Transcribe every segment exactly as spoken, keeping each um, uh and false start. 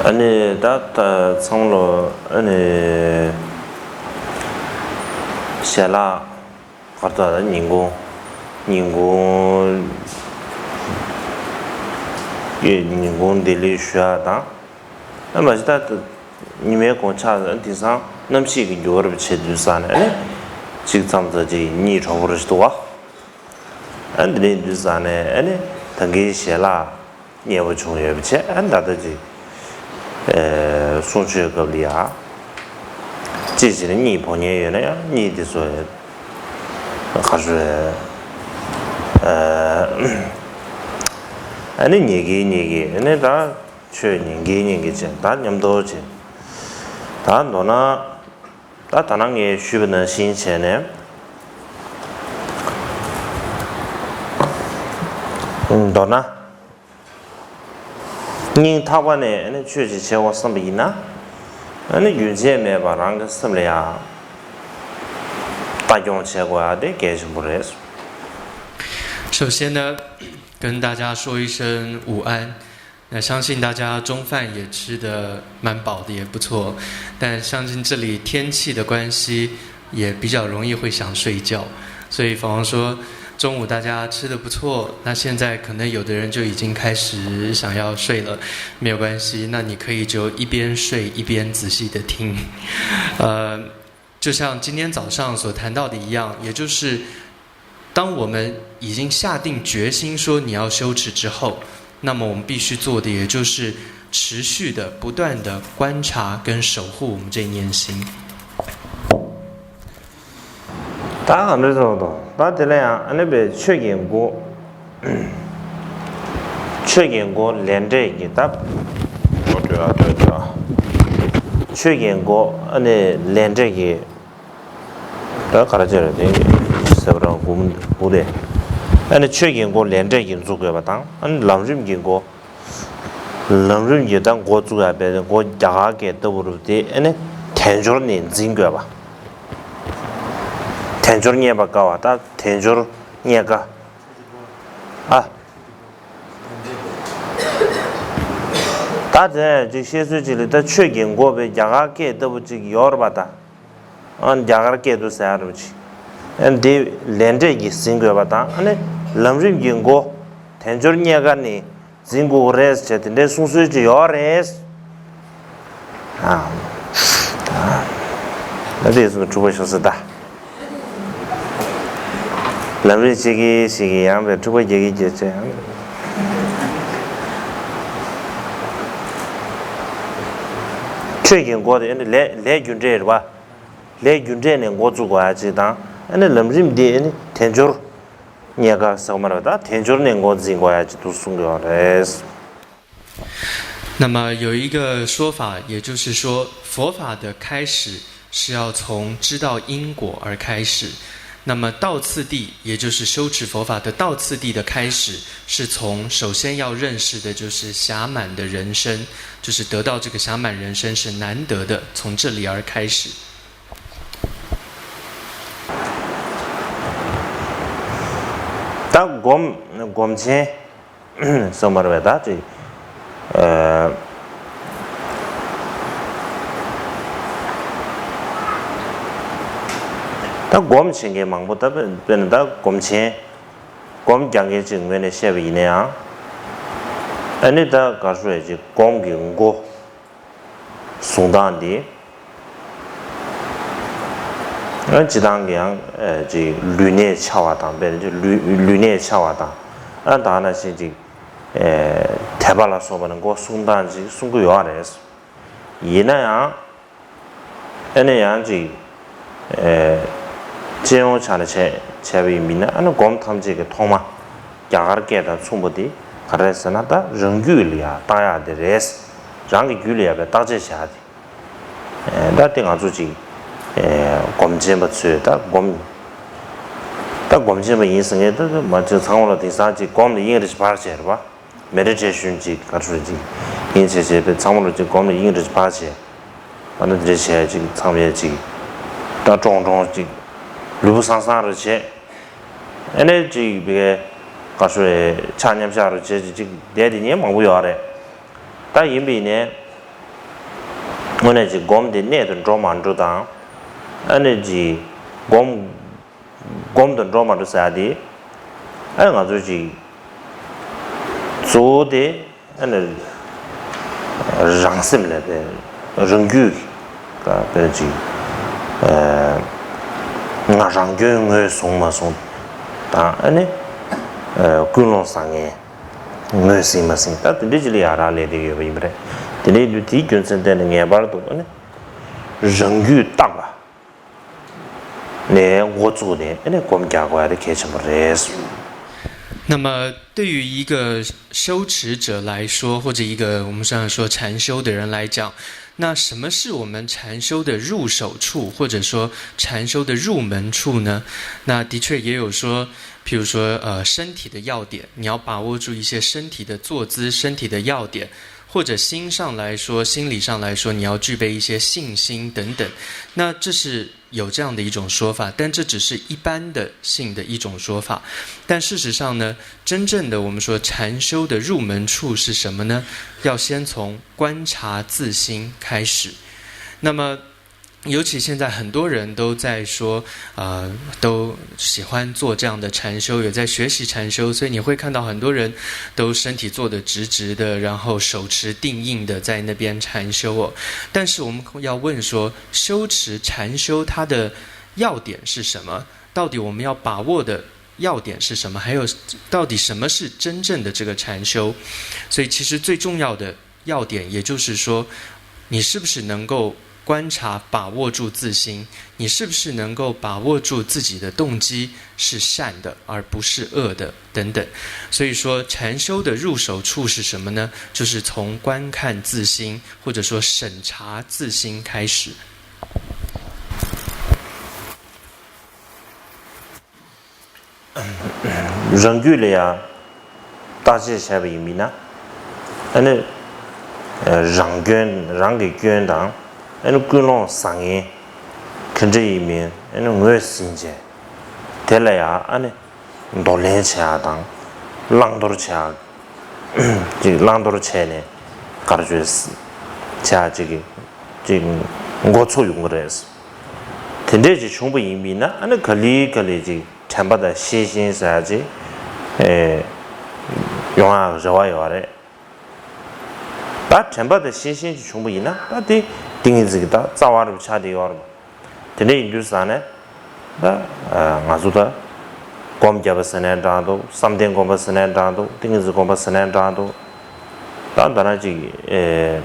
ཨ་ནི་ད་ད་ཚང་མ་ལོ་ཨ་ནི་ཞལ་ལག་གར་ད་ཉིན་གུང་ཉིན་གུང་ཡོད་ཉིན་གུང་བདེ་ལེགས་ཞུ་ཡག་དང་། ཨ་མ་གཞི་ད་ད་ཉི་མའི་གུང་ཆ་དེང་སང་གནམ་གཤིས་ཀྱི་འགྱུར་བ་བྱེད་དུས་ས་ནས་ཨ་ནི་གཅིག་མཚམས་ཚ་གཅིག་གཉིས་གྲོགས་པོ་རེ་ཞིག་འདུག་བ། ཨ་འདི་འདྲའི་དུས་ས་ནས་ཨ་ནི་ད་གིན་ཞལ་ལག་མཉེས་པོ་བྱུང་ཡོད་པ་བྱས་ཨ་ནི་ད་ལྟ་ཅིག་གསུང་ཆོས་སྐབས་ལ་ཡ། གཅིག་བྱས་ན་གཉིད་ཕོག་ཉེན་ཡོད་ན་ཡང་གཉིད་དེ་ཚོ་ཁ་ཤོ་ཨ་ནི་ཉལ་གི་ཉལ་གི་ཨ་ནི་ད་ཆོས་ཉན་གི་ཉན་གི་བྱས་ད་མཉམ་དུ་བྱས་ད་མདོར་ན་ད་ད་ནང་ངས་ཞུས་པ་ནང་བཞིན་བྱས་ནས་མདོར་ན། སྙིང་ཐག་པ་ནས་ཨ་ནི་ཆོས་ཅིག་བྱེད་དགོས་བསམ་པ་ཡིན་ན། ཨ་ནི་རྒྱུན་ཆད་མེད་པར་རང་གི་སེམས་ལ་ཡང་ལྟ་སྐྱོང་བྱེད་དགོས་ཡ་དེ་གལ་ཆེན་པོ་རེད། 首先呢，跟大家说一声午安。那相信大家中饭也吃得蛮饱的，也不错。但相信这里天气的关系，也比较容易会想睡觉。所以，比方说中午大家吃得不错，那现在可能有的人就已经开始想要睡了，没有关系，那你可以就一边睡一边仔细的听。呃，就像今天早上所谈到的一样，也就是当我们已经下定决心说你要羞耻之后，那么我们必须做的也就是持续的、不断的观察跟守护我们这一念心。ད་ག་འདྲ་ཚོགས་དང་ད་དེ་ལ་ཡང་ཨ་ནི་པའི་ཆོས་ཀྱི་སྒོ། ཆོས་ཀྱི་སྒོ་ལས་འབྲས་ཀྱི་ད། ཆོས་ཀྱི་སྒོ་ཨ་ནི་ལས་འབྲས་ཀྱི། ད་ག་ར་ཅེ་རེད་དེ། ཟེར་བ་རང་སྒོམ་སྒོ་དེ། ཨ་ནི་ཆོས་ཀྱི་སྒོ་ལས་འབྲས་ཀྱི་འཛུགས་དགོས་པ་དང་ཨ་ནི་ལམ་རིམ་གྱི་སྒོ། ལམ་རིམ་གྱི་ད་འགོ་བཙུགས་ཡ་བས་འགོ་རྒྱ་གར་སྐད་ལྟ་བུ་རུ་དེ་ཨ་ནི་དལ་འབྱོར་ནས་འཛིན་དགོས་པ། དལ་འབྱོར་རྙེད་པར་དཀའ་བ་ད་དལ་འབྱོར་རྙེད་དཀའ། ཨ། ད་དེ་ཅིག་བཤད་ཚུལ་ཅིག་ལ་ད་ཆོས་ཀྱི་སྒོ་བས་རྒྱ་གར་སྐད་ལྟ་བུ་ཅིག་ཡོད་རེད་པ་ད། ཨ་རྒྱ་གར་སྐད་དུ་ཟེར་ཡ་རུ་ཅིག་ཨ་འདི་ལས་འབྲས་ཀྱིས་ཟིན་དགོས་པ་དང་ཨ་ནི་ལམ་རིམ་གྱི་སྒོ་དལ་འབྱོར་རྙེད་དཀའ་ནི་འཛིན་དགོས་རེད་ཟེར་དེ་འདྲའི་གསུང་སྲོལ་ཅིག་ཡོད་རེད། ཨ་ཨ་དེ་ཚོ་འཁྲུག་པ་ཤོར་ས་ད། ལམ་རིམ་གཅིག་གིས་ཞིག་གིས་ཡང་བའི་འཁྲུག་པ་རྒྱག་གི་རྒྱག་ཆེ་ཡང་། ཆོས་ཀྱི་སྒོ་དེ་ཨ་ནི་ལས་ལས་རྒྱུ་འབྲས་རེད་པ། ལས་རྒྱུ་འབྲས་ནས་འགོ་བཙུགས་དགོས་ཡ་ཅིག་དང་ཨ་ནི་ལམ་རིམ་འདི་ཨ་ནི་དལ་འབྱོར་རྙེད་དཀའ་ཟེར་བ་མ་རེད་པ་ད་དལ་འབྱོར་ནས་འགོ་འཛིན་དགོས་ཡ་ཅིག་འདུག་གསུང་གི་ཡོད་རེད། 那么有一个说法，也就是说，佛法的开始是要从知道因果而开始。那么道次第，也就是修持佛法的道次第的开始，是从首先要认识的就是暇满的人生，就是得到这个暇满人生是难得的，从这里而开始。 ད་སྒོམ་སྒོམ་ཆེན་སོ་མར་བའི་ད་ཅིག་ཨ་ད་སྒོམ་བྱེད་མཁན་མང་པོ་ད་དཔེར་ན་ད་སྒོམ་ཆེན་སྒོམ་རྒྱག་མཁན་ཅིག་ངོས་ནས་བཤད་པ་ཡིན་ན་ཡང་ཨ་ནི་ད་ག་རེ་ཞུ་ཡ་ཅིག་སྒོམ་གྱི་འགོ། གསུང་སྟངས་འདི། སྤྱི་བཏང་གི་ཡང་ཅིག་ལུས་གནད་འཆའ་བ་དང་དཔེར་ན་ལུས་ལུས་གནད་འཆའ་བ་དང་ཨ་ད་ནང་བཞིན་ཅིག་དད་པ་ལ་སོགས་པ་ནི་མགོ་གསུང་སྟངས་ཅིག་གསུང་གི་ཡོད་རེད། ཡིན་ན་ཡང་ཨ་ནི་ཡང་ཅིག་སྤྱི་ཡོངས་ཆ་ནས་བྱས་བྱས་པ་ཡིན་མིན་ན་ཨ་ནི་སྒོམ་ཐམས་ཅད་ཀྱི་ཐོག་མ། རྒྱ་གར་སྐད་དང་མཚུངས་པ་དེ་ག་རེ་ཟེར་ན་ད་རང་རྒྱུད་ལ་ཡང་བཏང་ཡག་དེ་རེད། རང་གི་རྒྱུད་ལ་ཡང་བའི་བརྟག་དཔྱད་བྱ་ཡག་དེ། ད་དེ་ང་ཚོ་ཅིག་སྒོམ་ཆེན་པ་ཚོས་ད་སྒོམ། ད་སྒོམ་ཆེན་པ་ཡིན་ཟེར་མཁན་ད་མ་ཚོས་ཚང་མ་ལ་དེང་སང་ཅིག་སྒོམ་ལ་དབྱིངས་རིག་པར་བྱས་རེད་པ། མེ་ཌི་ཊེ་ཤན་ཅིག་ག་རེ་ཟེར་ཅིག་ཡིན་བྱས་བྱས་པའི་ཚང་མ་ལ་ཅིག་སྒོམ་ལ་དབྱིངས་རིག་པར་བྱས། ཨ་ནི་འདྲ་བྱས་ཅིག་ཚང་མས་ཅིག་ད་ཀྲོང་ཀྲོང་ཅིག་ལུས་པོ་སང་སང་རུ་བྱས། ཨ་ནི་ཅིག་བི་གའི་ག་ཚོད་ཕྱག་མཉམ་བཞག་རུ་བྱས་ཅིག་ཅིག་བསྡད་དེ་ཉན་མང་པོ་ཡོད་རེད། ད་ཡིན་པ་ཡིན་ནའི་ དངོས་གནས་ཅིག་སྒོམ་དེ་གནད་དུ་འགྲོ་མ་འགྲོ་དང་། ཨ་ནི་ཅིག་སྒོམ་སྒོམ་དུ་འགྲོ་མ་འགྲོ་ཟེར་ཡ་དེ། ཨ་ནི་ང་ཚོ་ཅིག་གཙོ་བོ་དེ་ཨ་ནི་རང་སེམས་ལས་པའི་རང་རྒྱུད་ཀྱི་དཔེར་ན་ཅིག་ཨ་ང་རང་སྐྱོན་ངོས་བཟུང་མ་བཟུང་དང་། ཨ་ནི་ཨ་ཀུན་སློང་བཟང་ངན་ངོས་ཟིན་མ་ཟིན། ད་དེ་འདྲའི་ཅིག་ལ་ཡ་རག་ལས་བསྡད་ཡོད་པ་ཡིན་པ་རེད། དེ་འདྲའི་དུས་དེའི་རྒྱུ་མཚན་བརྟེན་ནས་ངེས་པར་དུ་ཨ་ནི་རང་རྒྱུད་བརྟག་པ་ནས་འགོ་བཙུགས་ནས་ཨ་ནི་སྒོམ་རྒྱག་དགོས་ཡ་དེ་གལ་ཆེན་པོ་རེད། 那么，对于一个修持者来说，或者一个我们这样说禅修的人来讲，那什么是我们禅修的入手处，或者说禅修的入门处呢？那的确也有说，譬如说，呃，身体的要点，你要把握住一些身体的坐姿、身体的要点，或者心上来说、心理上来说，你要具备一些信心等等。那这是有这样的一种说法，但这只是一般的性的一种说法。但事实上呢，真正的我们说禅修的入门处是什么呢？要先从观察自心开始。那么，尤其现在很多人都在说，呃，都喜欢做这样的禅修，也在学习禅修，所以你会看到很多人都身体坐得直直的，然后手持定印的在那边禅修哦。但是我们要问说，修持禅修它的要点是什么？到底我们要把握的要点是什么？还有，到底什么是真正的这个禅修？所以，其实最重要的要点，也就是说，你是不是能够观察、把握住自心？你是不是能够把握住自己的动机是善的，而不是恶的？等等。所以说，禅修的入手处是什么呢？就是从观看自心，或者说审查自心开始。 རང་རྒྱུད་ལ་ཡང་བརྟག་དཔྱད་བྱས་པ་ཡིན་ན། ཨ་ནི་རང་སྐྱོན་རང་གི་སྐྱོན་དང་། ཨ་ནི་ཀུན་སློང་བཟང་ངན་ག་འདྲ་ཡིན་མིན་ཨ་ནི་ངོས་ཟིན་བྱས། དེ་ལ་ཡང་ཨ་ནི་འདོར་ལེན་བྱེད་ཡག་དང་། བླང་དོར་བྱེད་ཡག་ཅིག་བླང་དོར་བྱས་ནས་དགར་བཅོས་བྱེད་ཡག་ཅིག་གི་ཅིག་འགོ་ཚུགས་ཡོང་གི་རེད། དེ་འདྲས་ཅིག་བྱུང་པ་ཡིན་པ་ཡིན་ན། ཨ་ནི་ག་ལེ་ག་ལེ་ཅིག་དྲན་པ་དང་ཤེས་བཞིན་ཟེར་ཡག་ཅིག་ཨེ་ཡོང་ཡག་རེ་བ་ཡོད་རེད། ད་དྲན་པ་དང་ཤེས་བཞིན་ཅིག་བྱུང་པ་ཡིན་ན། ད་དེ་ཏིང་ངེ་འཛིན་གྱི་ད་རྩ་བ་རུ་ཆགས་བསྡད་ཡོད་རེད། དེ་འདྲ་ཡིན་དུས་ཙང་ནས་ད་ང་ཚོ་ད་སྒོམ་བརྒྱབ་པ་ཟེར་ནའི་འདྲ་འདུག་བསམ་གཏན་སྒོམ་པ་ཟེར་ནའི་འདྲ་འདུག་ཏིང་ངེ་འཛིན་སྒོམ་པ་ཟེར་ནའི་འདྲ་འདུག་ད་ད་ན་ཅིག་ཨེ་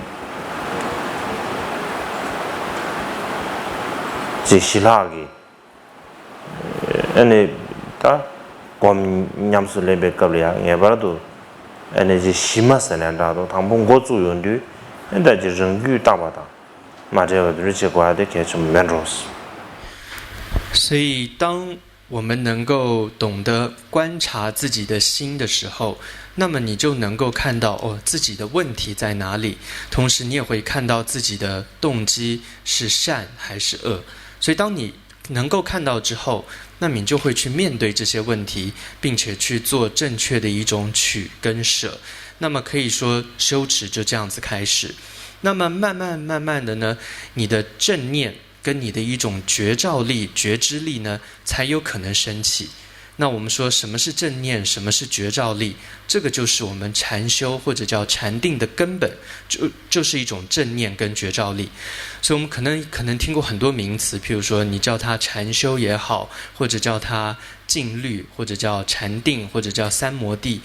ཅིག་ཞི་ལྷག་གི་ཨ་ནི་ད་སྒོམ་ཉམས་སུ་ལེན་པའི་སྐབས་ལ་ཡང་ངེས་པར་དུ་ཨ་ནི་ཅིག་གཞི་མ་ཟེར་ནའི་འདྲ་འདུག་དང་པོ་འགོ་བཙུགས་ཡོང་དུས་ཨ་ནི་ད་ཅིག་རང་རྒྱུད་བརྟག་པ་དང་མ་བྲལ་བ་དེ་འདྲ་བྱེད་དགོས་ཡ་དེ་གལ་ཆེན་པོ་མེད་འགྲོ། 所以，当我们能够懂得观察自己的心的时候，那么你就能够看到，哦，自己的问题在哪里，同时你也会看到自己的动机是善还是恶。所以，当你能够看到之后，那么你就会去面对这些问题，并且去做正确的一种取跟舍。那么可以说，修持就这样子开始。那么慢慢慢慢的呢，你的正念跟你的一种觉照力、觉知力呢，才有可能升起。那我们说什么是正念，什么是觉照力？这个就是我们禅修或者叫禅定的根本，就就是一种正念跟觉照力。所以我们可能可能听过很多名词，譬如说你叫它禅修也好，或者叫它静虑，或者叫禅定，或者叫三摩地，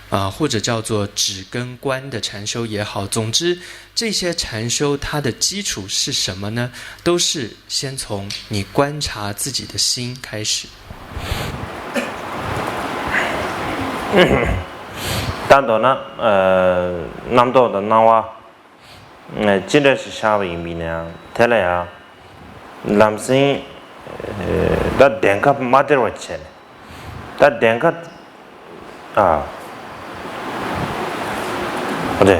啊、或者叫做止跟观的禅修也好。总之，这些禅修它的基础是什么呢？都是先从你观察自己的心开始。 ད་མདོར་ན་ཨ་རྣམ་རྟོག་དང་སྣང་བ་ཅི་འདྲ་ཞིག་ཤར་བ་ཡིན་པ་ཡིན་ན་ཡང་། དེ་ལ་ཡང་ལམ་སེང་ད་གདེང་ཁ་མ་སྟེར་བ་བྱས་ནས། ད་གདེང་ཁ་ཨ་ཨ་རེ་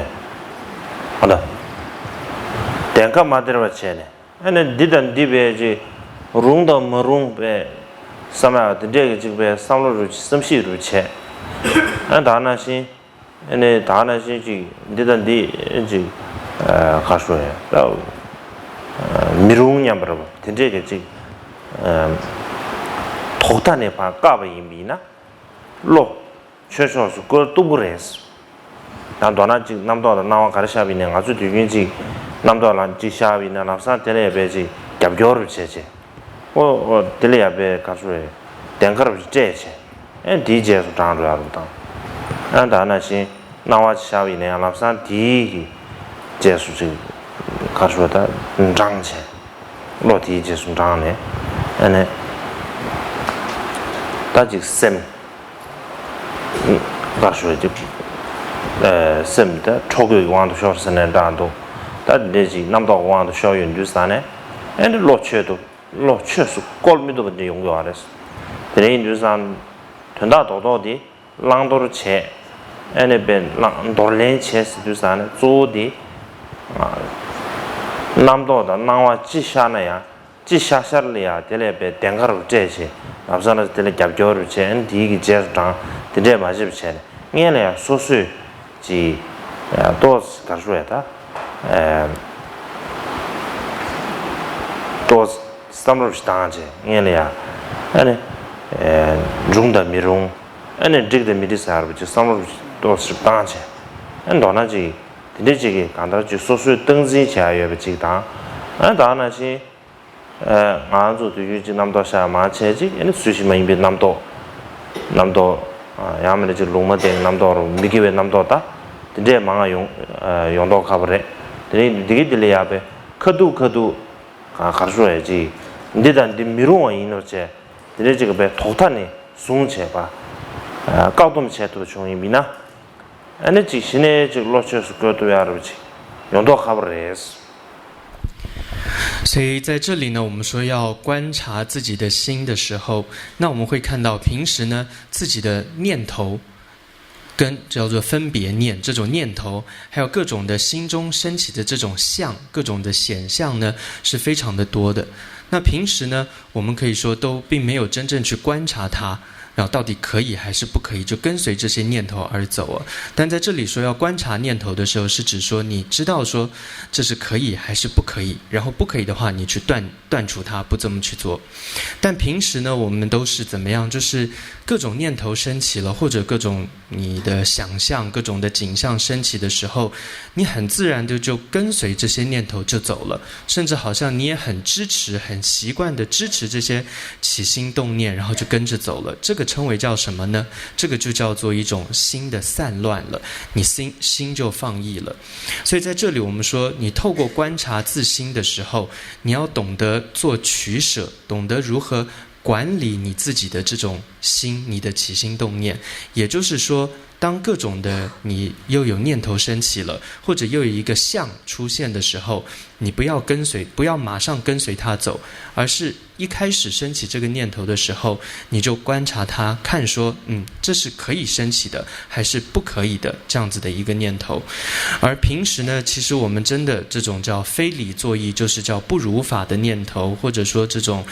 ཨ་ད་གདེང་ཁ་མ་སྟེར་བ་བྱས་ནས། ཨ་ནི་འདི་དང་འདི་བས་ཅིག་རུང་དང་མ་རུང་བས་བསམ་ཡག་དེ་འདྲས་ཀྱི་ཅིག་བས་བསམ་བློ་རུ་བསམ་གཞིག་རུ་བྱས། ཨ་ད་ནང་བཞིན་ཨ་ནི་ད་ནང་བཞིན་ཅིག་འདི་དང་འདི་ཅིག་ཨ་ག་ཤོ་ཡ་ད་ མི་རུང་སྙམ་པ་རེད་པ། དེ་འདྲས་ཀྱི་ཅིག་དོགས་མཐའ་ནས་ཕར་བཀག་པ་ཡིན་པ་ཡིན་ན། བློ་ཆོས་ཕྱོགས་སུ་བཀོལ་སྟུག་པོ་རེད། ད་མདོར་ན་ཅིག་རྣམ་རྟོག་དང་སྣང་བ་ག་རེ་ཤར་བ་ཡིན་ནའི། ང་ཚོས་དུས་རྒྱུན་ཅིག་རྣམ་རྟོག་ལ་ཅིག་ཤར་བ་ཡིན་ན་ལམ་སང་དེ་ལ་ཡ་དཔེ་ཅིག་རྒྱབ་སྐྱོར་རུ་བྱས་བྱས། ཨོ་ཨོ་དེ་ལ་ཡ་དཔེ་ག་རེ་ཟེར། བདེན་ཁ་རུ་སྤྲད་བྱས། ཨེ་དེའི་རྗེས་སུ་འབྲང་འགྲོ་ཡ་རུ་དང་། ཨ་ད་ནང་བཞིན་སྣང་བ་ཅིག་ཤར་བ་ཡིན་ནའི་ལམ་སང་དེའི་གི་རྗེས་སུ་ཅིག་ག་རེ་ཟེར་ད་འབྲང་བྱས། བློ་དེའི་རྗེས་སུ་འབྲངས་ནས། ཨ་ནི་ད་ཅིག་སེམས་ག་རེ་ཟེར་ཅིག་སེམས་ད་འཕྲོ་རྒོད་ཀྱི་དབང་དུ་ཤོར་ཟེར་ནའི་འདྲ་འདུག་ད་འདི་འདྲས་ཅིག་རྣམ་རྟོག་གི་དབང་དུ་ཤོར་ཡོང་དུས་ཙ་ནས། ཨ་ནི་བློ་ཆོས་དུ་བློ་ཆོས་སུ་བཀོལ་མི་ཐུབ་པ་འདི་ཡོང་གི་ཡོད་རེད། དེ་འདྲ་ཡིན་དུས་ཙ་ན་དོན་དག་རྡོག་རྡོག་འདི་བླང་དོར་བྱས། ཨ་ནི་དཔེ་བླང་འདོར་ལེན་བྱས་ཟེར་དུས་ཙ་ནས་གཙོ་བོ་འདི་རྣམ་རྟོག་དང་སྣང་བ་ཅི་ཤར་ན་ཡང་། ཅི་ཤར་ཤར་ལ་ཡང་དེ་ལ་དཔེ་བདེན་ཁ་རུ་སྤྲད་བྱས། ལམ་སང་ལ་དེ་ལ་རྒྱབ་སྐྱོར་རུ་བྱས། ཨ་ནི་དེའི་གི་རྗེས་སུ་འབྲང་། དེ་འདྲས་མ་བྱེད་པ་བྱས་ནས་སྔོན་ལ་ཡང་སོ་སོས་ཀྱི་ཏོག་ཙམ་ག་རེ་ཟེར་ད། ཏོག་ཙམ་བསམ་བློ་ཞིག་བཏང་བྱས་སྔོན་ལ་ཡང་། ཨ་ནི་རུང་དང་མི་རུང་། ཨ་ནི་འགྲིག་དང་མི་འགྲིག་ཟེར་བ་ཅིག་བསམ་བློ་ཏོག་ཙམ་བཏང་བྱས། ཨ་ནི་མདོར་ན་ཅིག་དེ་འདྲས་ཅིག་གིས་གང་ལྟར་ཅིག་སོ་སོས་སྟངས་འཛིན་བྱས་ཡོད་པ་ཅིག་དང་། ཨ་ནི་ད་ནང་བཞིན་ང་ཚོ་དུས་རྒྱུན་ཅིག་རྣམ་རྟོག་ཤར་མང་ཆེ་ཅིག་ཨ་ནི་སུ་ཞིག་མ་ཡིན་པའི་རྣམ་རྟོག་རྣམ་རྟོག་ཡང་མིན་ན་ཅིག་ལུང་མ་བསྟན་རྣམ་རྟོག་རུ་མི་དགེ་བའི་རྣམ་རྟོག་ད་དེ་འདྲས་མང་ཡོང་ཡོང་མདོག་ཁ་པོ་རེད། དེ་རིང་འདི་གི་དེ་ལ་ཡ་དཔེ་ཁ་ཐུག་ཁ་ཐུག་ག་རེ་ཟེར་ཡ་ཅིག་འདི་དང་འདི་མི་རུང་བ་ཡིན་ནོ་བྱས། དེ་འདྲས་ཅིག་གི་དཔེ་དོགས་མཐའ་ནས་བཟུང་བྱས་པ། བཀག་སྡོམ་བྱས་ཐུབ་པ་བྱུང་ཡིན་པ་ཡིན་ན། ཨ་ནི་ཅིག་གཞི་ནས་ཅིག་བློ་ཆོས་སུ་བཀོལ་ཐུབ་ཡ་རུ་ཅིག་ཡོང་མདོག་ཁ་པོ་རེད། 所以在这里呢，我们说要观察自己的心的时候，那我们会看到平时呢，自己的念头跟叫做分别念这种念头，还有各种的心中升起的这种相，各种的显象呢，是非常的多的。那平时呢，我们可以说都并没有真正去观察它，然后到底可以还是不可以，就跟随这些念头而走啊。但在这里说要观察念头的时候，是指说你知道说这是可以还是不可以，然后不可以的话，你去断断除它，不这么去做。但平时呢，我们都是怎么样？就是各种念头升起了，或者各种你的想象、各种的景象升起的时候，你很自然的就跟随这些念头就走了，甚至好像你也很支持、很习惯的支持这些起心动念，然后就跟着走了。这个称为叫什么呢？这个就叫做一种心的散乱了，你心心就放逸了。所以在这里，我们说，你透过观察自心的时候，你要懂得做取舍，懂得如何管理你自己的这种心，你的起心动念。也就是说，当各种的你又有念头升起了，或者又有一个相出现的时候，你不要跟随，不要马上跟随它走，而是一开始升起这个念头的时候，你就观察它，看说，嗯，这是可以升起的，还是不可以的这样子的一个念头。而平时呢，其实我们真的这种叫非理作意，就是叫不如法的念头，或者说这种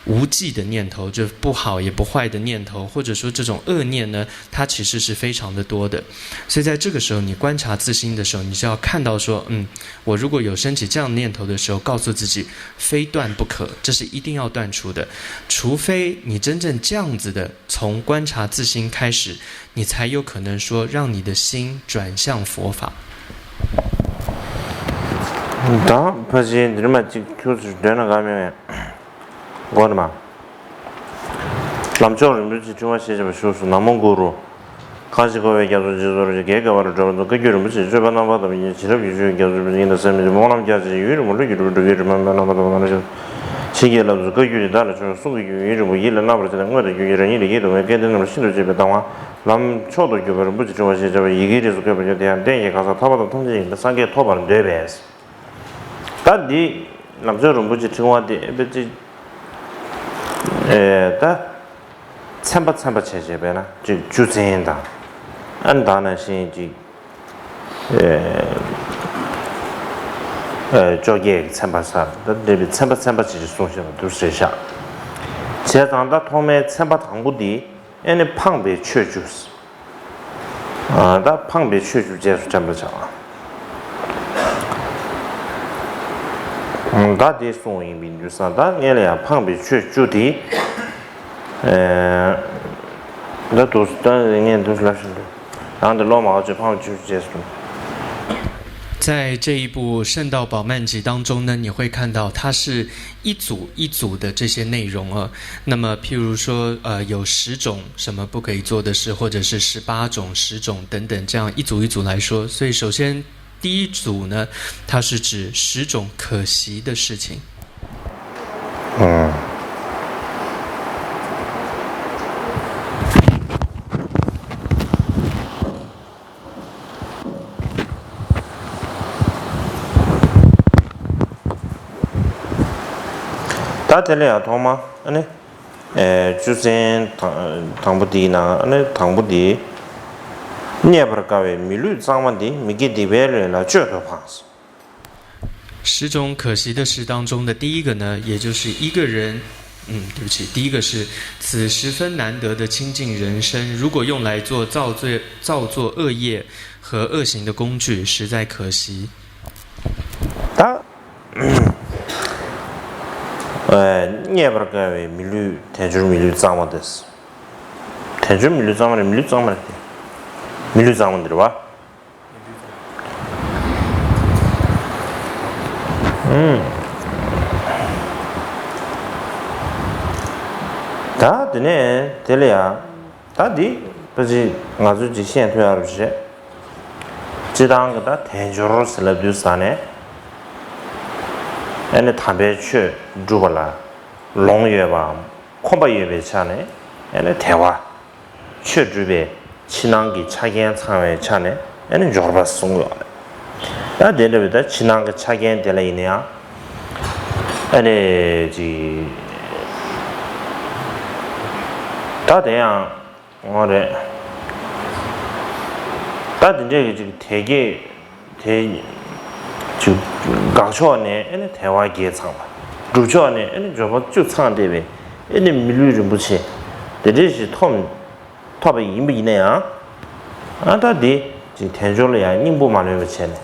无忌的念头，就不好也不坏的念头，或者说这种恶念呢，它其实是非常的多的。所以在这个时候，你观察自心的时候，你就要看到说，嗯，我如果有升起这样念头的时候，告诉自己非断不可，这是一定要断除的。除非你真正这样子的从观察自心开始，你才有可能说让你的心转向佛法。 ད་ཕལ་ཆེར་འདིར་མ་གཅིག་ཁྱུག་ཙམ་འདོན་ན་དགའ་མེད་མེད། གོ་ནི་མ། ལམ་མཆོག་རིན་པོ་ཆེ་ཕྲེང་བ་ཞེས་བྱ་བ་བཞུགས་སོ། ན་མོ་གུ་རུ། གང་ཞིག་འཁོར་བའི་རྒྱ་མཚོ་འཇིགས་སུ་རུང་ཞིང་། རྒྱལ་བ་རབ་ཏུ་བགྲོད་པ་རྣམས་ཀྱི་སྤྱོད་པ་རྣམ་པར་དག་པའི་ཉིན་བྱིན་རླབས་ཀྱི་ཆུ་ཡི་རྒྱ་མཚོ་ཡིན་ལ་སེམས་ཉིད་སྨོན་ལམ་རྒྱ་ཆེ་ཡུན་རིང་པོ་ལྷུན་གྱིས་གྲུབ་པའི་གྲུབ་ཀྱི་རིམ་པ་མེད་ལམ་པ་དང་ནང་བཞིན། བྱིན་གྱིས་བརླབས་སོ། བཀའ་བརྒྱུད་ནི་བདག་ལ་བྱོན། གསུང་གི་རྒྱུན་ཡུན་རིང་པོ་ཡིད་ལ་བརྣག་པར་བྱས་ཏེ། སྔོན་དུ་འགྱུར་གྱི་རང་ཉིད་ལ་ཡིད་དུ་འོང་བའི་སྐལ་ལྡན་རྣམས་ལ་ཤིན་ཏུ་གཅེས་པའི་གདམས་ངག་ལམ་མཆོག་ཏུ་གྱུར་པ་རིན་པོ་ཆེའི་ཕྲེང་བ་ཞེས་བྱ་བ་ཡི་གེའི་རིས་སུ་བཀོད་པ་ཡོད་དེ་ཡང་གཏན་གྱི་གང་ཟག་ཐར་པ་དང་ཐམས་ཅད་ཡིན་པས་སངས་རྒྱས་ཐོབ་པར་འདོད་པས། ད་འདི་ལམ་མཆོག་རིན་པོ་ཆེའི་ཕྲེང་བ་འདི་ཨེ་པེ་ཅིག་ཨེ་ད་ཚན་པ་ཚན་པ་བྱས་བྱས་པས་ན་ཅིག་བཅུ་ཚན་དང་། ཨ་ནི་ད་ནང་བཞིན་ཅིག་ཨེ་ཨེ་བཅོ་བརྒྱད་ཀྱི་ཚན་པ་ས་ད་འདྲ་བའི་ཚན་པ་ཚན་པ་བྱས་བྱས་གསུངས་བཞག་པ་འདུག་ཟེར་ཤག་བྱས་ཙང་ད་ཐོག་མའི་ཚན་པ་དང་པོ་འདི་ཨེ་ནི་འཕངས་པའི་ཆོས་བཅུ། ཨ་ད་འཕངས་པའི་ཆོས་བཅུ་རྗེས་སུ་དྲན་པར་བྱ་བ། ད་དེ་གསུངས་ཡིན་པའི་དུས་ས་ད་ངས་ལ་ཡང་འཕངས་པའི་ཆོས་བཅུ་དེ། ད་དུས་ད་ངས་དུས་ལ་ཤི་འདུག་རང་དེ་ལོ་མ་བ་ཆོས་འཕངས་པའི་ཆོས་བཅུ་རྗེས་སུ།在这一部《圣道宝曼集》当中呢，你会看到它是一组一组的这些内容啊。那么，譬如说，呃，有十种什么不可以做的事，或者是十八种、十种等等，这样一组一组来说。所以，首先第一组呢，它是指十种可惜的事情。嗯。ད་དེ་ལ་ཡང་ཐོག་མ་ཨ་ནི། བཅུ་ཚན་དང་པོ་དེའི་ནང་ཨ་ནི་དང་པོ་དེ། རྙེད་པར་དཀའ་བའི་མི་ལུས་གཙང་མ་འདི་མི་དགེ་སྡིག་པའི་ལས་ལ་སྤྱོད་དུ་འཕངས། 十种可惜的事当中的第一个呢，也就是一个人，嗯，对不起，第一个是此十分难得的清净人生，如果用来做造罪、造作恶业和恶行的工具，实在可惜。 ད། རྙེད་པར་དཀའ་བའི་མི་ལུས་དལ་འབྱོར་མི་ལུས་གཙང་མ་དེ། དལ་འབྱོར་མི་ལུས་གཙང་མ་རེད། མི་ལུས་གཙང་མ་རེད་དེ། མི་ལུས་གཙང་མ་འདི་རེད་བ། ད་དེ་ནས་དེ་ལ་ཡ། ད་འདི་ཕལ་ཆེར་ང་ཚོས་ཅིག་ཤེས་ཐུབ་ཡག་རེད་པ་ཞེས། སྤྱིར་བཏང་གི་ད་དལ་འབྱོར་ཟེར་ལབ་དུས་ཙ་ནས། ཨ་ནི་དམ་པའི་ཆོས་སྒྲུབ་པ་ལ་ལོང་ཡོད་པའམ་ཁོམ་པ་ཡོད་པའི་ཆ་ནས་ཨ་ནི་དལ་བ། ཆོས་སྒྲུབ་པའི་ཕྱི་ནང་གི་ཆ་རྐྱེན་ཚང་བའི་ཆ་ནས་ཨ་ནི་འབྱོར་པ་གསུངས་ཡོད་རེད། ད་དེ་འདྲ་བའི་ད་ཕྱི་ནང་གི་ཆ་རྐྱེན་དེ་ལ་ཡིན་ན་ཡང་། ཨ་ནི་ཅིག་ད་དེ་ཡང་འོ་རེད། ད་དེ་འདྲས་ཀྱི་ཅིག་དལ་བརྒྱད་དེ་ཅིག་དགག་ཕྱོགས་ནས་ཨ་ནི་དལ་བ་བརྒྱད་ཚང་བ། སྒྲུབ་ཕྱོགས་ནས་ཨ་ནི་འབྱོར་པ་བཅུ་ཚང་བསྡད་པའི་ཨ་ནི་མི་ལུས་རིན་པོ་ཆེ་དེ་འདྲས་ཞིག་ཐོབ། ཐོབ་པ་ཡིན་པ་ཡིན་ན་ཡང་། ཨ་ད་འདི་ཅིག་དལ་འབྱོར་ལ་ཡང་སྙིང་པོ་མ་ལོན་པ་བྱས་ནས།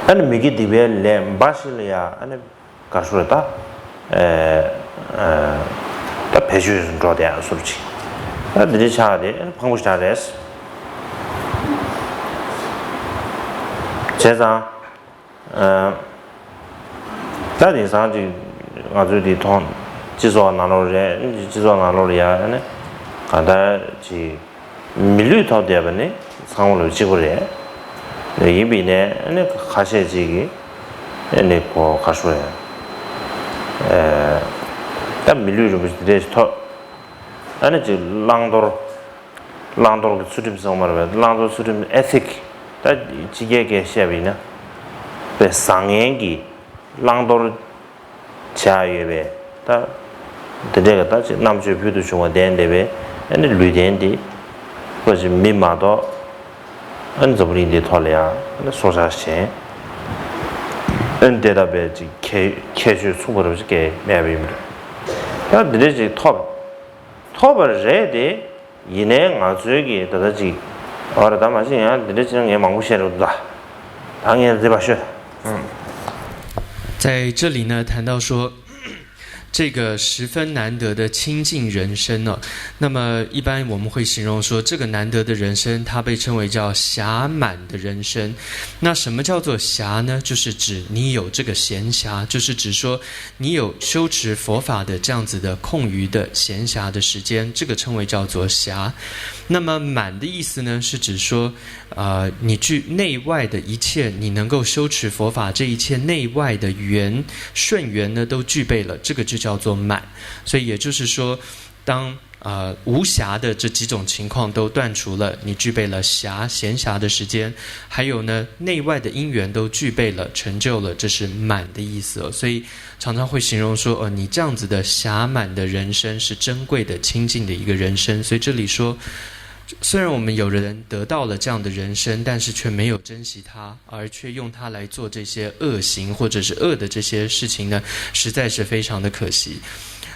ཨ་ནི་མི་དགེ་སྡིག་པའི་ལས་འབའ་ཞིག་ལ་ཡང་ཨ་ནི་དགའ་ཤོས་ད། ད་བེད་སྤྱོད་འགྲོ་བསྡད་ཡ་སོར་ཅིག་ད་འདི་འདྲའི་ཆགས་ཏེ་ཨ་ནི་ཕངས་པོ་ཞིག་རེད། བྱས་ཙང་། ད་དེང་སང་ཅིག་ང་ཚོའི་འདི་མཐོང་སྤྱི་ཚོགས་ནང་ལོགས་རེད། སྤྱི་ཚོགས་ནང་ལོགས་ལ་ཡ་ནི་གང་ལྟར་ཅིག་མི་ལུས་ཐོབ་བསྡད་པ་ནི་ཚང་མ་ལོ་གཅིག་པ་རེད། ཡིན་པས་ནས་ནི་ཁ་ཤས་ཅིག་གིས་ནི་གོ་ཁ་ཤོ་ཡ། ད་མི་ལུས་རིན་པོ་ཆེ་དེ་འདྲས་ཞིག་ཐོབ། ཨ་ནི་ཅིག་བླང་དོར། བླང་དོར་གྱི་ཚུལ་ཁྲིམས་སོགས་མ་རེད་པས། བླང་དོར་ཚུལ་ཁྲིམས་ཨེ་ཐིག་ད་སྤྱི་སྐད་སྐད་བཤད་པ་ཡིན་ན། པའི་བཟང་ངན་གྱི་བླང་དོར་བྱ་ཡོད་པས་ད། དེ་འདྲའི་ད་ཅིག་རྣམ་དཔྱོད་ཕུལ་དུ་བྱུང་བ་ལྡན་བསྡད་པའི་ཨ་ནི་ལུས་རྟེན་འདི། ཁོ་ཅིག་མི་མ་གཏོགས་ཨ་ནི་འཛམ་བུ་གླིང་འདིའི་ཐོག་ལ་ཡང་ཨ་ནི་སྲོག་ཆགས་གཞན་ཨ་ནི་དེ་ལྟ་བའི་ཅིག་ཁྱད་ཁྱད་ཆོས་མཚུངས་པ་རུ་ཅིག་སྐྱེ་མེད་པ་ཡིན་པ་རེད། ད་འདི་འདྲའི་ཅིག་ཐོབ་ཐོབ་པ་རེད་དེ། ཡིན་ནའི་ང་ཚོའི་གི་ད་ལྟ་ཅིག་ཨོ་རེད། ད་མ་གཞི་ཡང་འདི་འདྲ་ཅིག་ངས་མང་པོ་བཤད་རེད་འདུག་ད་ངས་འདི་པ་ཤོད།在这里呢，谈到说，这个十分难得的清净人生呢，那么一般我们会形容说，这个难得的人生，它被称为叫暇满的人生。那什么叫做暇呢？就是指你有这个闲暇，就是指说你有修持佛法的这样子的空余的闲暇的时间，这个称为叫做暇。那么满的意思呢，是指说，呃，你具内外的一切，你能够修持佛法这一切内外的缘，顺缘呢，都具备了，这个就叫做满。所以也就是说，当呃，无暇的这几种情况都断除了，你具备了暇，闲暇的时间，还有呢，内外的因缘都具备了，成就了，这是满的意思哦。所以常常会形容说，呃，你这样子的暇满的人生是珍贵的、清净的一个人生。所以这里说，虽然我们有人得到了这样的人生，但是却没有珍惜它，而却用它来做这些恶行或者是恶的这些事情呢，实在是非常的可惜。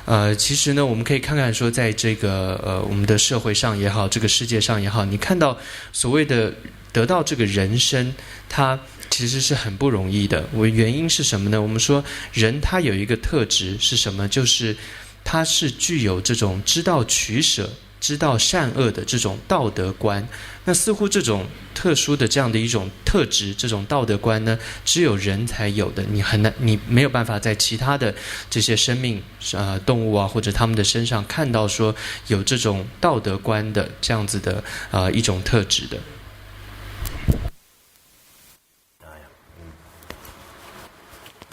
呃，其实呢，我们可以看看说，在这个呃我们的社会上也好，这个世界上也好，你看到所谓的得到这个人生，它其实是很不容易的。我原因是什么呢？我们说人他有一个特质是什么？就是他是具有这种知道取舍、知道善恶的这种道德观。那似乎这种特殊的这样的一种特质，这种道德观呢，只有人才有的，你很难，你没有办法在其他的这些生命呃动物啊或者他们的身上看到说有这种道德观的这样子的呃一种特质的。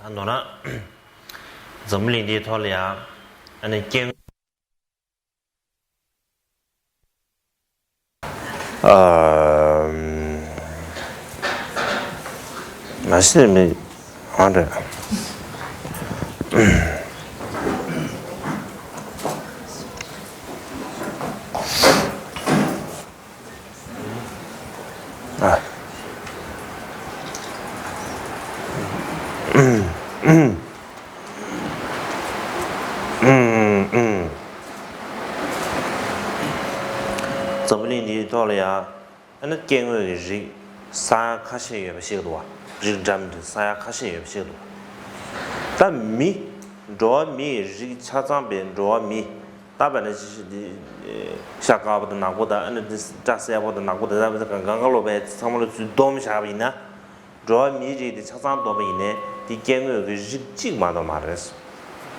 ད་ནོར་ན་འཛམ་བུ་གླིང་འདིའི་ཐོག་ལ་ཡང་ཨ་ནི་སྐྱེ། ཨ། མ་གཞི་མི་ཨ་འདྲ། ཨ། ཨུམ། ཨུམ། ཨུམ། ཨུམ། འཛམ་བུ་གླིང་འདིའི་ཐོག་ལ་ཡང་ཨ་ནི་སྐྱེ་དངོས་ཀྱི་རིགས་ས་ཡ་ཁ་ཤས་ཡོད་པ་ཤེས་ཀྱི་འདུག་བ། རིགས་འདྲ་མི་འདྲ་ས་ཡ་ཁ་ཤས་ཡོད་པ་ཤེས་ཀྱི་འདུག་ད་མི། འགྲོ་བ་མིའི་རིགས་ཆ་ཚང་པའི་འགྲོ་བ་མི། ད་བས་ན་ཅི་ཞིག་འདི། ཤ་དཀར་པོ་དང་ནག་པོ་དང་ཨ་ནི་འདི་སྐྲ་སེར་པོ་དང་ནག་པོ་དང་ད་བས་ན་གང་ག་ལོ་བས་ཚང་མ་ལ་ཚུར་བསྡོམས་བཞག་པ་ཡིན་ན། འགྲོ་བ་མིའི་རིགས་དེ་ཆ་ཚང་བསྡོམས་པ་ཡིན་ནའི་དེ་སྐྱེ་དངོས་ཀྱི་རིགས་གཅིག་མ་གཏོགས་མ་རེད།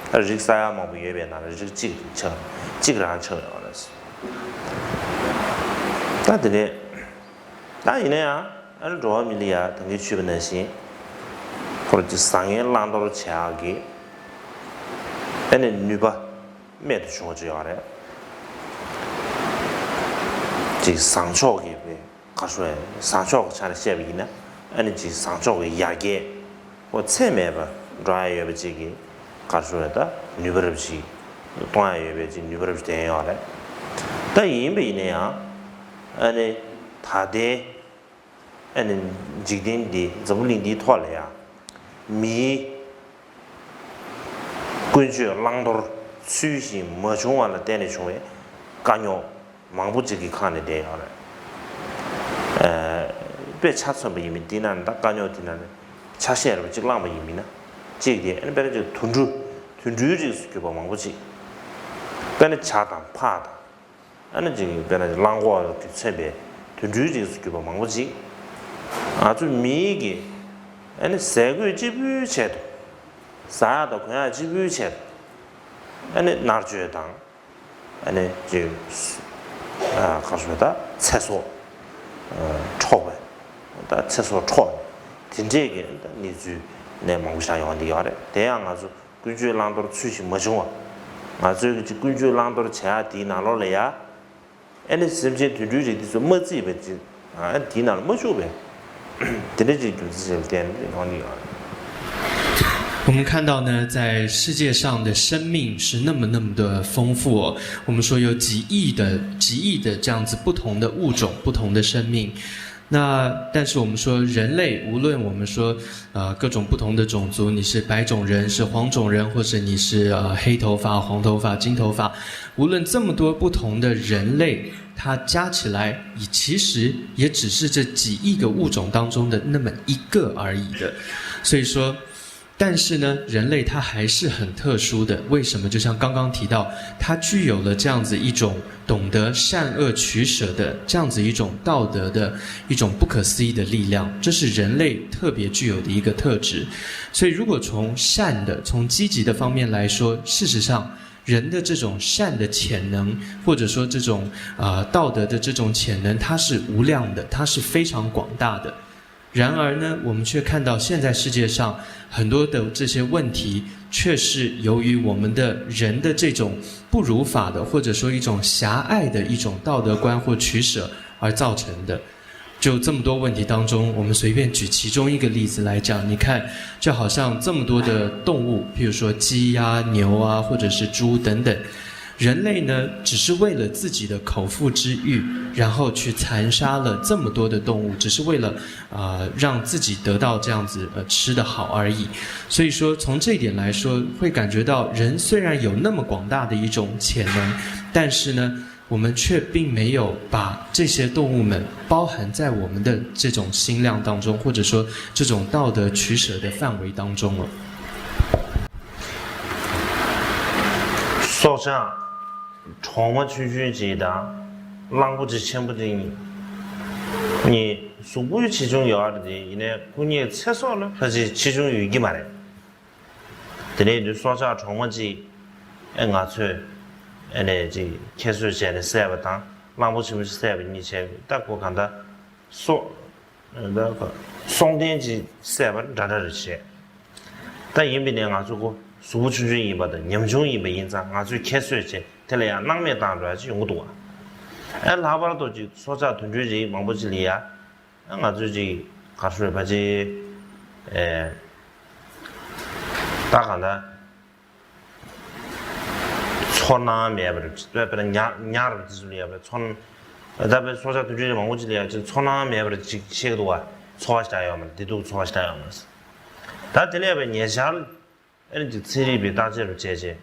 ད་རིགས་ས་ཡ་མང་པོ་ཡོད་པའི་ནང་ནས་རིགས་གཅིག་ཆགས། གཅིག་རང་ཆགས་ཡོད་རེད། ད་དེ་ནས། ད་ཡིན་ན་ཡང་ཨ་ནི་འགྲོ་བ་མི་ལ་ཡ་ད་གིན་ཞུས་པ་ནང་བཞིན། ཁོ་རང་ཚོ་བཟང་ངན་བླང་དོར་བྱེད་ཡག་གི་ཨ་ནི་ནུས་པ་རྨད་དུ་བྱུང་བ་ཅིག་ཡོད་རེད། ཅིག་བཟང་ཕྱོགས་ཀྱི་བའི་ག་ཤོད་བཟང་ཕྱོགས་ཀྱི་ཆ་ནས་བཤད་པ་ཡིན་ན་ཨ་ནི་ཅིག་བཟང་ཕྱོགས་ཀྱི་ཡར་རྒྱས་ཁོ་ཚད་མེད་པ་འགྲོ་ཡ་ཡོད་པ་ཅིག་གི་ག་ཤོད་ད་ནུས་པ་རབ་ཅིག་གཏོང་ཡ་ཡོད་པའི་ཅིག་ནུས་པ་རབ་ཅིག་ལྡན་ཡོད་རེད། ད་ཡིན་པ་ཡིན་ན་ཡང་ཨ་ནི་ད་ལྟའི་ཨ་ནི་འཇིག་རྟེན་འདི་འཛམ་བུ་གླིང་འདིའི་ཐོག་ལ་ཡང་མིའི་ཀུན་སྤྱོད་བླང་དོར་ཚུལ་བཞིན་མ་བྱུང་བ་ལ་བརྟེན་ནས་བྱུང་བའི་དཀའ་རྙོག་མང་པོ་ཅིག་གི་ཁ་ནས་བསྡད་ཡོད་རེད། ཨ། དཔེ་ཆ་མཚོན་པ་ཡིན་མིན་འདི་ན་ད་དཀའ་རྙོག་འདི་ན་ཆ་ཤས་རེ་བ་ཅིག་བླངས་པ་ཡིན་མིན་ན་གཅིག་དེ་ཨ་ནི་དཔེར་ན་ཅིག་དུད་འགྲོ་དུད་འགྲོའི་རིགས་སུ་གྱུར་པ་མང་པོ་ཅིག་དཔེར་ན་བྱ་དང་ཕག་དང་། ཨ་ནི་ཅིག་དཔེར་ན་གླང་གོག་གིས་མཚོན་པའི་དུད་འགྲོའི་རིགས་སུ་གྱུར་པ་མང་པོ་ཅིག་ང་ཚོ་མིའི་གི་ཨ་ནི་ཟས་གོས་གཅིག་པུའི་ཆེད་དུ། ཟ་ཡག་དང་གོན་ཡག་གཅིག་པུའི་ཆེད་དུ་ཨ་ནི་མནར་གཅོད་དང་། ཨ་ནི་ཅིག་ཨ་ག་རེ་ཟེར་ད་ཚེ་སྲོག་ཨ་འཕྲོག་པ། ད་ཚེ་སྲོག་འཕྲོག་དེ་འདྲས་ཀྱི་ད་གནས་ཚུལ་ནས་མང་པོ་ཞིག་ཡོང་བསྡད་ཡོད་རེད། དེ་ཡང་ང་ཚོ་ཀུན་སྤྱོད་བླང་དོར་ཚུལ་བཞིན་མ་བྱུང་བ། ང་ཚོའི་གི་ཅིག་ཀུན་སྤྱོད་བླང་དོར་བྱེད་ཡག་དེའི་ནང་ལོགས་ལ་ཡ། ཨ་ནི་སེམས་ཅན་དུད་འགྲོའི་རིགས་དེ་ཚོ་མ་བརྩིས་པའི་ཅིག་ཨ་དེའི་ནང་ལ་མ་བཅུག་པའི་དེ་འདྲ་ཅིག་རྒྱུ་མཚན་ཞིག་ལ་བརྟེན་ནས་ཡོང་གི་ཡོད་རེད། 我们看到呢，在世界上的生命是那么那么的丰富哦。我们说有几亿的、几亿的这样子不同的物种、不同的生命。那但是我们说人类，无论我们说呃各种不同的种族，你是白种人、是黄种人，或者你是呃黑头发、黄头发、金头发，无论这么多不同的人类，它加起来，也其实也只是这几亿个物种当中的那么一个而已的。所以说，但是呢，人类它还是很特殊的。为什么？就像刚刚提到，它具有了这样子一种懂得善恶取舍的这样子一种道德的一种不可思议的力量，这是人类特别具有的一个特质。所以，如果从善的、从积极的方面来说，事实上，人的这种善的潜能，或者说这种呃道德的这种潜能，它是无量的，它是非常广大的。然而呢，我们却看到现在世界上很多的这些问题，却是由于我们的人的这种不如法的，或者说一种狭隘的一种道德观或取舍而造成的。就这么多问题当中，我们随便举其中一个例子来讲，你看，就好像这么多的动物，譬如说鸡呀、牛啊，或者是猪等等，人类呢，只是为了自己的口腹之欲，然后去残杀了这么多的动物，只是为了呃让自己得到这样子呃吃的好而已。所以说，从这一点来说，会感觉到人虽然有那么广大的一种潜能，但是呢，我们却并没有把这些动物们包含在我们的这种心量当中，或者说这种道德取舍的范围当中了。 སྲོག་ཆགས་གྲོག་མ་ཆུང་ཆུང་ཅིག་དང་གླང་པོ་ཆེ་ཆེན་པོ་ཅིག་གཉིས་གཟུགས་པོ་ཆེ་ཆུང་ཡོད་རེད་དེ། ཡིན་ནའི་སྐུ་ངལ་ཚེ་སྲོག་ལ་ཕལ་ཆེར་ཆེ་ཆུང་ཡོད་ཀྱི་མ་རེད། དེ་ནས་དུས་སྲོག་ཆགས་གྲོག་མ་ཅིག་ཨེ་ང་ཚོས་ཨེ་ནས་ཅིག་ཁྱད་གསོད་བྱས་ནས་བསད་པ་དང་གླང་པོ་ཆེན་པོ་ཅིག་བསད་པ་གཉིས་བྱས་ད་ཁོ་གང་ལྟར་སྲོག་སྲོག་ལྡན་ཅིག་བསད་པ་འདྲ་འདྲ་རེད་བྱས། ད་ཡིན་པས་ནས་ང་ཚོ་ཁོ་གཟུགས་པོ་ཆུང་ཆུང་ཡིན་པ་དང་ཉམ་ཆུང་ཡིན་པ་ཡིན་ཙང་ང་ཚོས་ཁྱད་གསོད་བྱས་དེ་ལ་ཡང་སྣང་མེད་བཏང་འགྲོ་ཡ་ཅིག་ཡོང་གི་འདུག་བ། ཨ་ལྷག་པར་དུ་ཅིག་སྲོག་ཆགས་དུད་འགྲོའི་རིགས་མང་པོ་ཅིག་ལ་ཡ་ཨ་ང་ཚོས་ཅིག་ག་རེ་ཞུ་དགོས་རེད་ཕལ་ཆེར་ཨེ་ད་གང་ལྟར་ཚོར་སྣང་མེད་པ་རེད། དཔེར་ན་ཉ་ཉ་རེད་དེ་ཚོ་ལ་ཡ་དཔེ་ཚོར་ད་དཔེ་སྲོག་ཆགས་དུད་འགྲོའི་རིགས་མང་པོ་ཅིག་ལ་ཡ་ཅིག་ཚོར་སྣང་མེད་པ་རེད་ཅིག་བཤད་ཀྱི་འདུག་བ། ཚོར་བ་ཞིག་ཡོད་མ་རེད། བདེ་སྡུག་ཚོར་བ་ཞིག་ཡོད་མ་རེད། ད་དེ་ལས་པའི་ཉེ་ཆར་ཨེ་ནི་ཅིག་ཚན་རིག་པའི་བརྟག་དཔྱད་རུ་བྱས་རྗེས་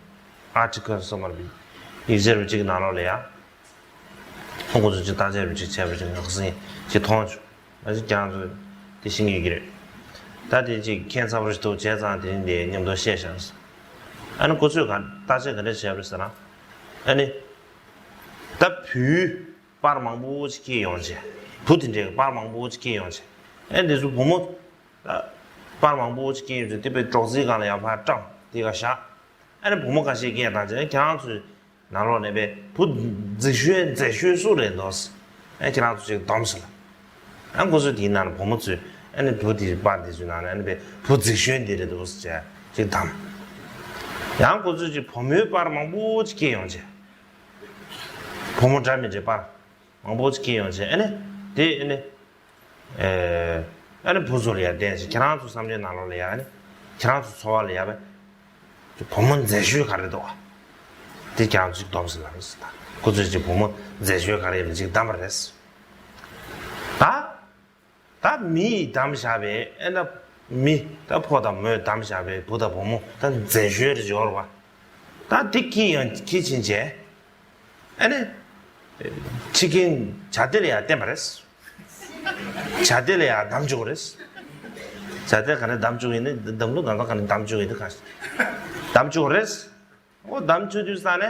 ཨར་ཊི་ཀལ་སོ་མར་བི་ཡིག་ཆ་རུ་གཅིག་ནང་ལོགས་ལ་ཡ་ཁོང་ཚོ་ཅིག་བརྟག་དཔྱད་རུ་གཅིག་བྱས་པ་ཅིག་ངག་ཟིན་ཅིག་མཐོང་བྱུང་། ཨ་ཅིག་ཀྱང་ཚོ་དེ་ཤེས་ཀྱི་ཡོད་ཀྱི་རེད། ད་དེ་ཅིག་ཁྱད་མཚར་པོ་ཞིག་འདུག་བྱས་ཙང་དེ་རིང་དེ་མཉམ་དུ་བཤད་བཞག་ཨ་ནི་ཁོ་ཚོས་ག་བརྟག་དཔྱད་ག་འདྲ་བྱས་པ་རེད་ཟེར་ན་ཨ་ནི་ད་བུའི་པར་མང་པོ་ཅིག་སྐྱེས་ཡོང་བྱས། བུ་དེ་འདྲའི་པར་མང་པོ་ཅིག་སྐྱེས་ཡོང་བྱས། ཨེ་འདི་ཚོ་བུ་མོ་པར་མང་པོ་ཅིག་སྐྱེས་ཡོང་བྱས་དེ་པའི་སྒྲོག་ཙེའི་སྒང་ལ་ཡར་ཕར་བཀྲམ་དེ་ག་བཞག་ཨེ་ནི་བུ་མོ་ཁ་ཤས་སྐད་བཏང་བྱས་ཁྱེད་རང་ཚོའི་ནང་ལོགས་ནས་པའི་བུ་རྫིག་ཤོས་མཛེས་ཤོས་སུ་རེད་འདུག་ཨེ་ཁྱེད་རང་ཚོ་ཅིག་སྡོམ་ཟེར་ལ། ཨེ་ཁོ་ཚོ་དེའི་ནང་ནས་བུ་མོ་ཚོས་ཨེ་ནི་བུ་དེའི་པར་དེ་ཚོའི་ནང་ནས་ཨེ་ནི་པའི་བུ་རྫིག་ཤོས་འདི་རེད་འདུག་ཟེར་བྱས་ཅིག་བདམས། ཡང་ཁོ་ཚོས་ཅིག་བུ་མོའི་པར་མང་པོ་ཅིག་སྐྱེས་ཡོང་བྱས། བུ་མོ་འདྲ་མི་འདྲའི་པར་མང་པོ་ཅིག་སྐྱེས་ཡོང་བྱས་ཨེ་ནི་དེ་ཨེ་ནི་ཨེ་ཨེ་ནི་བུ་ཚོ་ལ་ཡ་བསྟན་ཞིང་ཁྱེད་རང་ཚོ་བསམ་བློའི་ནང་ལོགས་ལ་ཡ་ཨེ་ནི་ཁྱེད་རང་ཚོ་འཚོ་བ་ལ་ཡ་བས་བུ་མོ་མཛེས་ཤོས་ག་རེ་འདུག་བ། དེ་ཀྱང་ཅིག་སྡོམ་ཟེར་ལ་རེད་ཟེར་ད་ཁོ་ཚོས་ཅིག་བུ་མོ་མཛེས་ཤོས་ག་རེ་ཡིན་པ་ཅིག་བདམས་པ་རེད། ད། ད་མི་ཡིས་བདམས་བཞག་པའི་ཨེ་ན་མི་ད་ཕོ་དང་མོས་བདམས་བཞག་པའི་བུ་དང་བུ་མོ་ད་མཛེས་ཤོས་རེ་འབྱོར་བ། ད་དེ་ཁྱི་ཡང་ཁྱི་ཕྱིན་བྱས་ཨེ་ནི་ཁྱི་རྒན་བྱ་དེ་ལ་ཡང་བསྟན་པ་རེད། བྱ་དེ་ལ་ཡང་བདམས་བཅུག་རེད། བྱ་དེ་ག་ནས་བདམས་བཅུག་ཡིན་ནི་བདམས་ལུགས་གང་ག་ག་ནས་བདམས་བཅུག་ཡིན་ནི་ག་བདམས་བཅུག་རེད། འོ་བདམས་བཅུག་དུས་ས་ནས་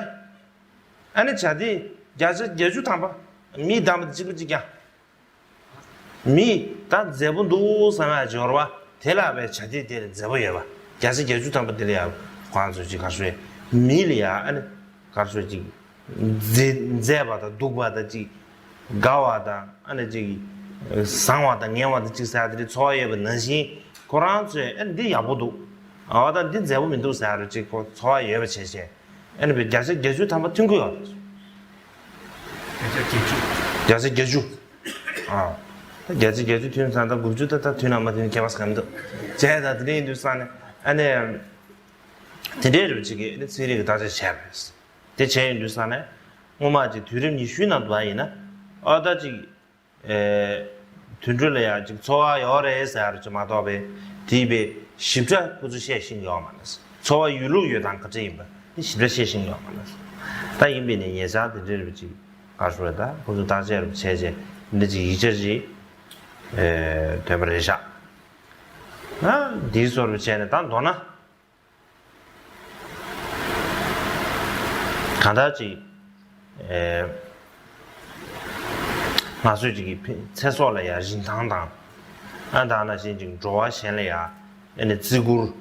ཨེ་ནི་བྱ་དེ་བརྒྱ་ཆ་བརྒྱད་ཅུ་ཐམ་པ་མིས་བདམས་པ་དེ་གཅིག་པ་གཅིག་རྐྱང་། མི་ད་མཛེས་པོ་འདུག་བསམ་ཡ་འབྱོར་བ་དེ་ལ་བའི་བྱ་དེ་དེ་ལ་མཛེས་པོ་ཡོད་པ་བརྒྱ་ཆ་བརྒྱད་ཅུ་ཐམ་པ་དེ་ལ་ཡ་ཁོང་ཚོས་ཅིག་ག་རེ་ཞུ་ཡ་མི་ལ་ཡ་ཨ་ནི་ག་རེ་ཞུ་ཅིག་མཛེས་མཛེས་པ་དང་སྡུག་པ་དང་ཅིག་དགའ་བ་དང་ཨ་ནི་ཅིག་བཟང་བ་དང་ངན་བ་དང་ཅིག་ཟེར་ཡ་དེ་འདྲའི་ཚོར་བ་ཡོད་པ་ནང་བཞིན་ཁོ་རང་ཚོས་ཨ་ནི་འདི་ཡག་པོ་འདུག་ཨ་བ་དང་འདི་མཛེས་པོ་མི་འདུག་ཟེར་ཡ་རུ་ཅིག་ཁོ་ཚོར་བ་ཡོད་པ་བྱས་བྱས་ཨ་ནི་བའི་བརྒྱ་ཆ་བརྒྱད་ཅུ་ཐམ་པ་མཐུན་གྱི་ཡོད་རེད། བརྒྱ་ཆ་བརྒྱད་ཅུ། བརྒྱ་ཆ་བརྒྱད་ཅུ། ཨ། ད་བརྒྱ་ཆ་བརྒྱད་ཅུ་མཐུན་ཙང་ད་དགུ་བཅུ་ད་ད་མཐུན་ན་མ་མཐུན་ཁྱད་པར་ཟ་གི་མི་འདུག་བྱས་ད་དེ་འདྲ་ཡིན་དུས་ས་ནས་ཨ་ནི། དེ་འདྲའི་རུ་གཅིག་གིས་ཨ་ནི་ཚན་རིག་གི་བརྟག་དཔྱད་བྱས་པ་རེད། དེ་བྱས་ཡིན་དུས་ས་ནས་སྔོན་མ་ཅིག་དུས་རབས་ཉི་ཤུའི་ནང་དུ་བ་ཡིན་ན་ཨ་ད་ཅིག་ཨེ། དུད་འགྲོ་ལ་ཡང་ཅིག་འཚོ་བ་ཡོད་རེད་ཟེར་ཡ་རུ་ཅིག་མ་གཏོགས་པའི་དེའི་བའི་ཞིབ་ཕྲ་ཁོ་ཚོས་བཤད་ཤེས་ཡོད་མ་རེད། འཚོ་བ་ཡོད་ལུགས་ཡོད་སྟངས་ག་འདྲ་ཡིན་པ་དེ་ཞིབ་ཕྲ་བཤད་ཤེས་ཡོད་མ་རེད། ད་ཡིན་པས་ནི་ཉེ་ཆར་དེ་འདྲའི་རུ་ཅིག་ག་རེ་ཞུ་རེད་ད་ཁོ་ཚོས་བརྟག་དཔྱད་རུ་བྱས་རྗེས་འདི་ཅིག་ཡིག་ཆ་ཅིག་ཨེ། ཐོན་པ་རེད་ཤག་ཨ། འདིའི་སོར་རུ་བྱས་ནས་ད་མདོར་ན། གང་ལྟར་ཅིག་ཨེ། ང་ཚོས་ཅིག་གི་ཕན་ཚེ་སྲོག་ལ་ཡང་རིན་ཐང་དང་། ཨ་ད་ནང་བཞིན་ཅིག་འགྲོ་བ་གཞན་ལ་ཡང་ཨེ་ནི་བརྩི་བཀུར་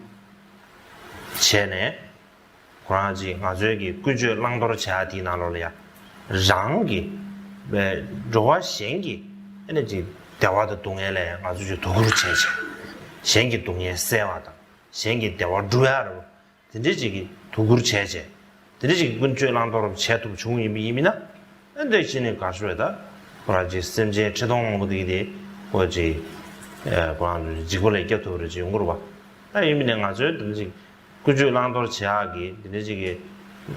བྱས་ནས། ཁོ་རང་ཅིག་ང་ཚོའི་གི་ཀུན་སྤྱོད་བླང་དོར་བྱེད་ཡ་དེའི་ནང་ལོགས་ལ་ཡང་རང་གི་ཨེ་འགྲོ་བ་གཞན་གྱི་ཨེ་ནི་ཅིག་བདེ་བ་དང་སྡུག་བསྔལ་ལ་ཡང་ང་ཚོས་ཅིག་དོ་ཁུར་བྱས་བྱས། གཞན་གྱི་སྡུག་བསྔལ་སེལ་བ་དང་། གཞན་གྱི་བདེ་བ་སྒྲུབ་ཡ་རུ། དེ་འདྲའི་ཅིག་གི་དོ་ཁུར་བྱས་བྱས། དེ་འདྲའི་ཅིག་གི་ཀུན་སྤྱོད་བླང་དོར་བྱས་ཐུབ་བྱུང་ཡིན་པ་ཡིན་མིན་ན། ཨ་འདྲ་ཞིག་ནས་ག་རེ་ཞུ་རེད་ད། ཁོ་རང་ཅིག་སེམས་ཅན་ཁྲི་སྟོང་མང་པོ་དེ་གི་དེ་ཁོ་ཅིག་ཨེ་ཁོ་རང་ཚོ་འཇིགས་པ་ལས་སྐྱོབ་ཐུབ་རེ་ཅིག་ཡོང་གི་རེད་པ། ད་ཡིན་མིན་ནས་ང་ཚོའི་དེ་འདྲ་ཅིག་ཀུན་སྤྱོད་བླང་དོར་བྱེད་ཡག་གི་དེ་འདྲའི་ཅིག་གི་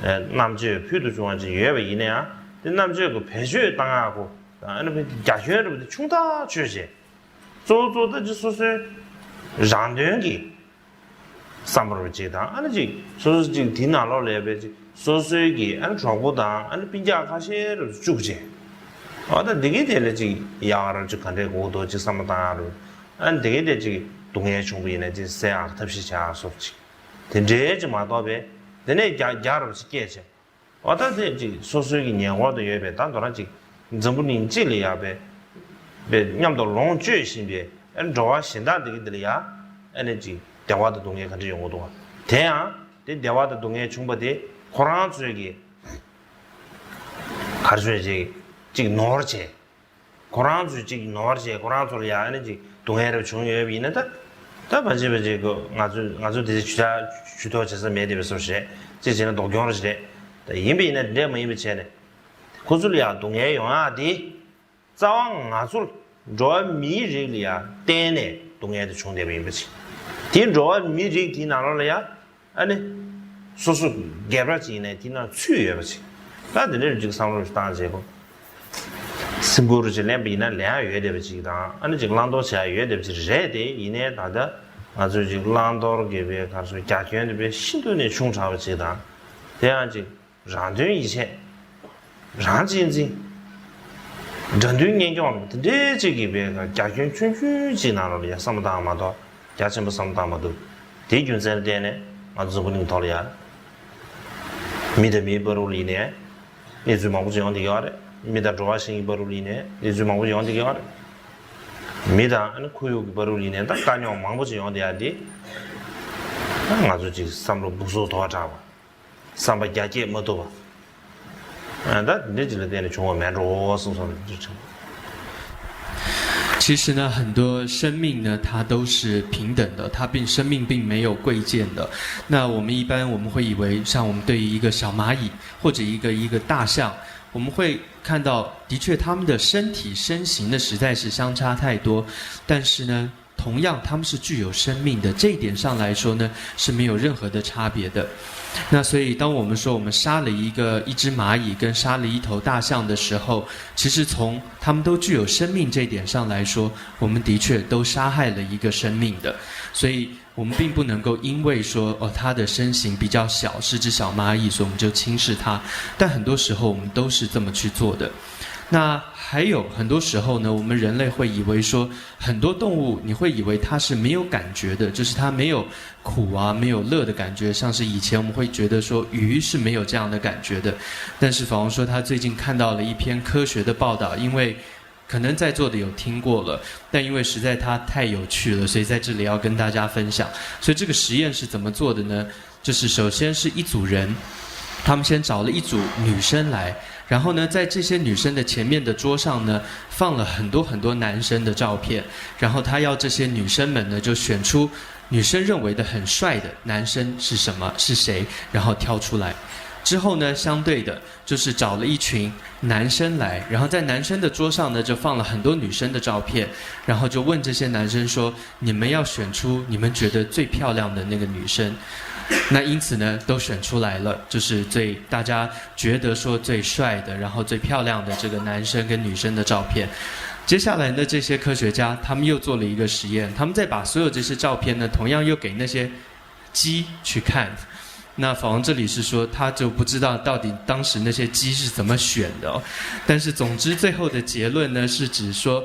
རྣམ་དཔྱོད་ཕུལ་དུ་བྱུང་བ་ཅིག་ཡོད་པ་ཡིན་ན་ཡང་། དེ་རྣམ་དཔྱོད་ཀྱི་བེད་སྤྱོད་བཏང་ཡག་གོ་དང་། ཨ་ནི་རྒྱ་ཁྱོན་རེད་པ། དེ་ཆུང་ཐག་ཆོད་བྱས། གཙོ་བོ་གཙོ་བོ་ད་ཅིག་སོ་སོའི་རང་དོན་གྱི་བསམ་པ་རུ་ཅིག་དང་། ཨ་ནི་ཅིག་སོ་སོ་ཅིག་དེའི་ནང་ལོགས་ལ་ཡོད་པའི་ཅིག་སོ་སོའི་གི་ཨ་ནི་གྲོགས་པོ་དང་། ཨ་ནི་སྤུན་ཀྱག་ཁ་ཤས་རུ་བཅུག་བྱས། འོ་ད་འདི་གའི་ཐད་ལ་ཅིག་ཡག་རུ་ཅིག་ག་འདྲས་དགོས་འདུག་ཅིག་བསམ་བློ་བཏང་ཡག་རུ། ཨ་ནི་འདི་གའི་ཐད་ཅིག་སྡུག་བསྔལ་བྱུང་བ་ཡིན་ན་ཅིག་སེལ་ཡག་ཐབས་ཤེས་བྱ་ཡག་སོགས་ཅིག་དེ་འདྲའི་ཅིག་མ་གཏོགས་པའི། དེ་ནས་རྒྱ་རྒྱ་རུ་ཅིག་སྐྱེས་བྱས། འོ་ད་དེ་ཅིག་སོ་སོའི་གི་ཉེ་འཁོར་དུ་ཡོད་པའི། ད་མདོར་ན་ཅིག་འཛམ་བུ་གླིང་སྤྱི་ལ་ཡག་པའི་པའི་མཉམ་དུ་ལོངས་སྤྱོད་བཞིན་པའི་ཨ་ནི་འགྲོ་བ་གཞན་དག་འདི་གི་འདི་ལ་ཡ། ཨ་ནི་ཅིག་བདེ་བ་དང་སྡུག་བསྔལ་ག་འདྲ་ཡོང་གི་འདུག་ག་དེ་ཡང་དེ་བདེ་བ་དང་སྡུག་བསྔལ་བྱུང་བ་དེ་ཁོ་རང་ཚོའི་གི་ག་རེ་ཟེར། ཅིག་ཅིག་ནོར་བྱས། ཁོ་རང་ཚོས་ཅིག་ནོར་བྱས། ཁོ་རང་ཚོ་ལ་ཡ་ཨ་ནི་ཅིག་སྡུག་བསྔལ་རབ་བྱུང་ཡོད་པ་ཡིན་ན། ད་ད་ཕལ་ཆེར་ཕལ་ཆེར་གོ་ང་ཚོས་ང་ཚོས་དེ་ཚོ་ཇུས་ཐག་ཇུས་གཏོགས་བྱེད་ས་མེད་དེ་བས་སོ་རེད། ཅིག་བྱས་ན་སྡུག་གྱོང་རེད། ད་ཡིན་པ་ཡིན་ན་འདྲ་མ་ཡིན་པ་བྱས་ནས་ཁོ་ཚོ་ལ་ཡ་སྡུག་བསྔལ་ཡོང་ཡག་དེ། རྩ་བ་ང་ཚོ་འགྲོ་བ་མིའི་རིགས་ལ་ཡང་བརྟེན་ནས་སྡུག་བསྔལ་དེ་བྱུང་བསྡད་པ་ཡིན་པ་ཅིག་དེ་འགྲོ་བ་མིའི་རིགས་དེའི་ནང་ལོགས་ལ་ཡང་ཨ་ནི་སོ་སོ་སྒེར་པ་ཅིག་ཡིན་ནའི་དེའི་ནང་ཚུད་ཡོད་པ་ཅིག་ད་དེ་འདྲ་ཅིག་བསམ་བློ་ཞིག་བཏང་བྱས་གོ། སེམས་ཁུར་ཅིག་ལེན་པ་ཡིན་ན་ལེན་ཡག་ཡོད་བསྡད་པ་ཅིག་དང་། ཨ་ནི་ཅིག་བླང་དོར་བྱེད་ཡག་ཡོད་བསྡད་པ་ཅིག་རེད་དེ། ཡིན་ནའི་ད་ལྟ་ང་ཚོས་ཅིག་བླང་དོར་གྱི་པའི་ག་རེ་ཟེར། རྒྱ་ཁྱོན་དེ་པའི་ཤིན་ཏུ་ནས་ཆུང་དྲགས་པ་ཅིག་དང་། དེ་ཡང་ཅིག་རང་དོན་ཡིད་བྱེད། རང་གཅེས་འཛིན། དགྲ་འདུལ་གཉེན་སྐྱོང་། དེ་འདྲའི་ཅིག་གི་པའི་རྒྱ་ཁྱོན་ཆུང་ཆུང་ཅིག་ནང་ལོགས་ལ་ཡ་བསམ་བློ་བཏང་མ་གཏོགས་རྒྱ་ཆེན་པོ་བསམ་བློ་བཏང་མ་ཐུབ། དེའི་རྒྱུ་མཚན་ལ་བརྟེན་ནས་ང་ཚོ་འཛམ་བུ་གླིང་ཐོག་ལ་ཡ་མི་དང་མིའི་བར་དུ་ལ་ཡིན་ནའི་གནས་ཚུལ་མང་པོ་ཅིག་ཡོང་བསྡད་ཀྱི་ཡོད་རེད། མི་དང་འགྲོ་བ་གཞན་གྱི་བར་དུ་ལ་ཡིན་ནའི་གནས་ཚུལ་མང་པོ་ཅིག་ཡོང་བསྡད་ཀྱི་ཡོད་རེད། མི་དང་ཨ་ནི་ཁོར་ཡུག་གི་བར་དུ་ལ་ཡིན་ནའི་ད་དཀའ་རྙོག་མང་པོ་ཅིག་ཡོང་བསྡད་ཡ་དེ། ང་ཚོ་ཅིག་བསམ་བློ་སྦུག་སུབ་དོག་དྲགས་པ། བསམ་པ་རྒྱ་སྐྱེད་མ་ཐུབ་པ། ཨ་ད་འདི་འདྲ་ཅིག་ལ་བརྟེན་ནས་བྱུང་བ་མེད་འགྲོ་བསམ་སོང་། འདི་འདྲ་ཅིག其实呢，很多生命呢，它都是平等的，它并生命并没有贵贱的。那我们一般我们会以为，像我们对于一个小蚂蚁或者一个一个大象，我们会看到，的确它们的身体身形呢实在是相差太多，但是呢，同样，它们是具有生命的，这一点上来说呢是没有任何的差别的。那所以，当我们说我们杀了一个一只蚂蚁，跟杀了一头大象的时候，其实从它们都具有生命这一点上来说，我们的确都杀害了一个生命的。所以，我们并不能够因为说哦它的身形比较小，是只小蚂蚁，所以我们就轻视它。但很多时候我们都是这么去做的。那还有很多时候呢，我们人类会以为说，很多动物你会以为它是没有感觉的，就是它没有苦啊，没有乐的感觉，像是以前我们会觉得说鱼是没有这样的感觉的，但是仿佛说他最近看到了一篇科学的报道，因为可能在座的有听过了，但因为实在它太有趣了，所以在这里要跟大家分享。所以这个实验是怎么做的呢？就是首先是一组人，他们先找了一组女生来，然后呢，在这些女生的前面的桌上呢，放了很多很多男生的照片，然后他要这些女生们呢，就选出女生认为的很帅的男生是什么是谁，然后挑出来。之后呢，相对的就是找了一群男生来，然后在男生的桌上呢，就放了很多女生的照片，然后就问这些男生说：“你们要选出你们觉得最漂亮的那个女生。”那因此呢，都选出来了，就是最大家觉得说最帅的，然后最漂亮的这个男生跟女生的照片。接下来呢，这些科学家他们又做了一个实验，他们再把所有这些照片呢，同样又给那些鸡去看。那访问这里是说，他就不知道到底当时那些鸡是怎么选的哦。但是总之最后的结论呢，是指说，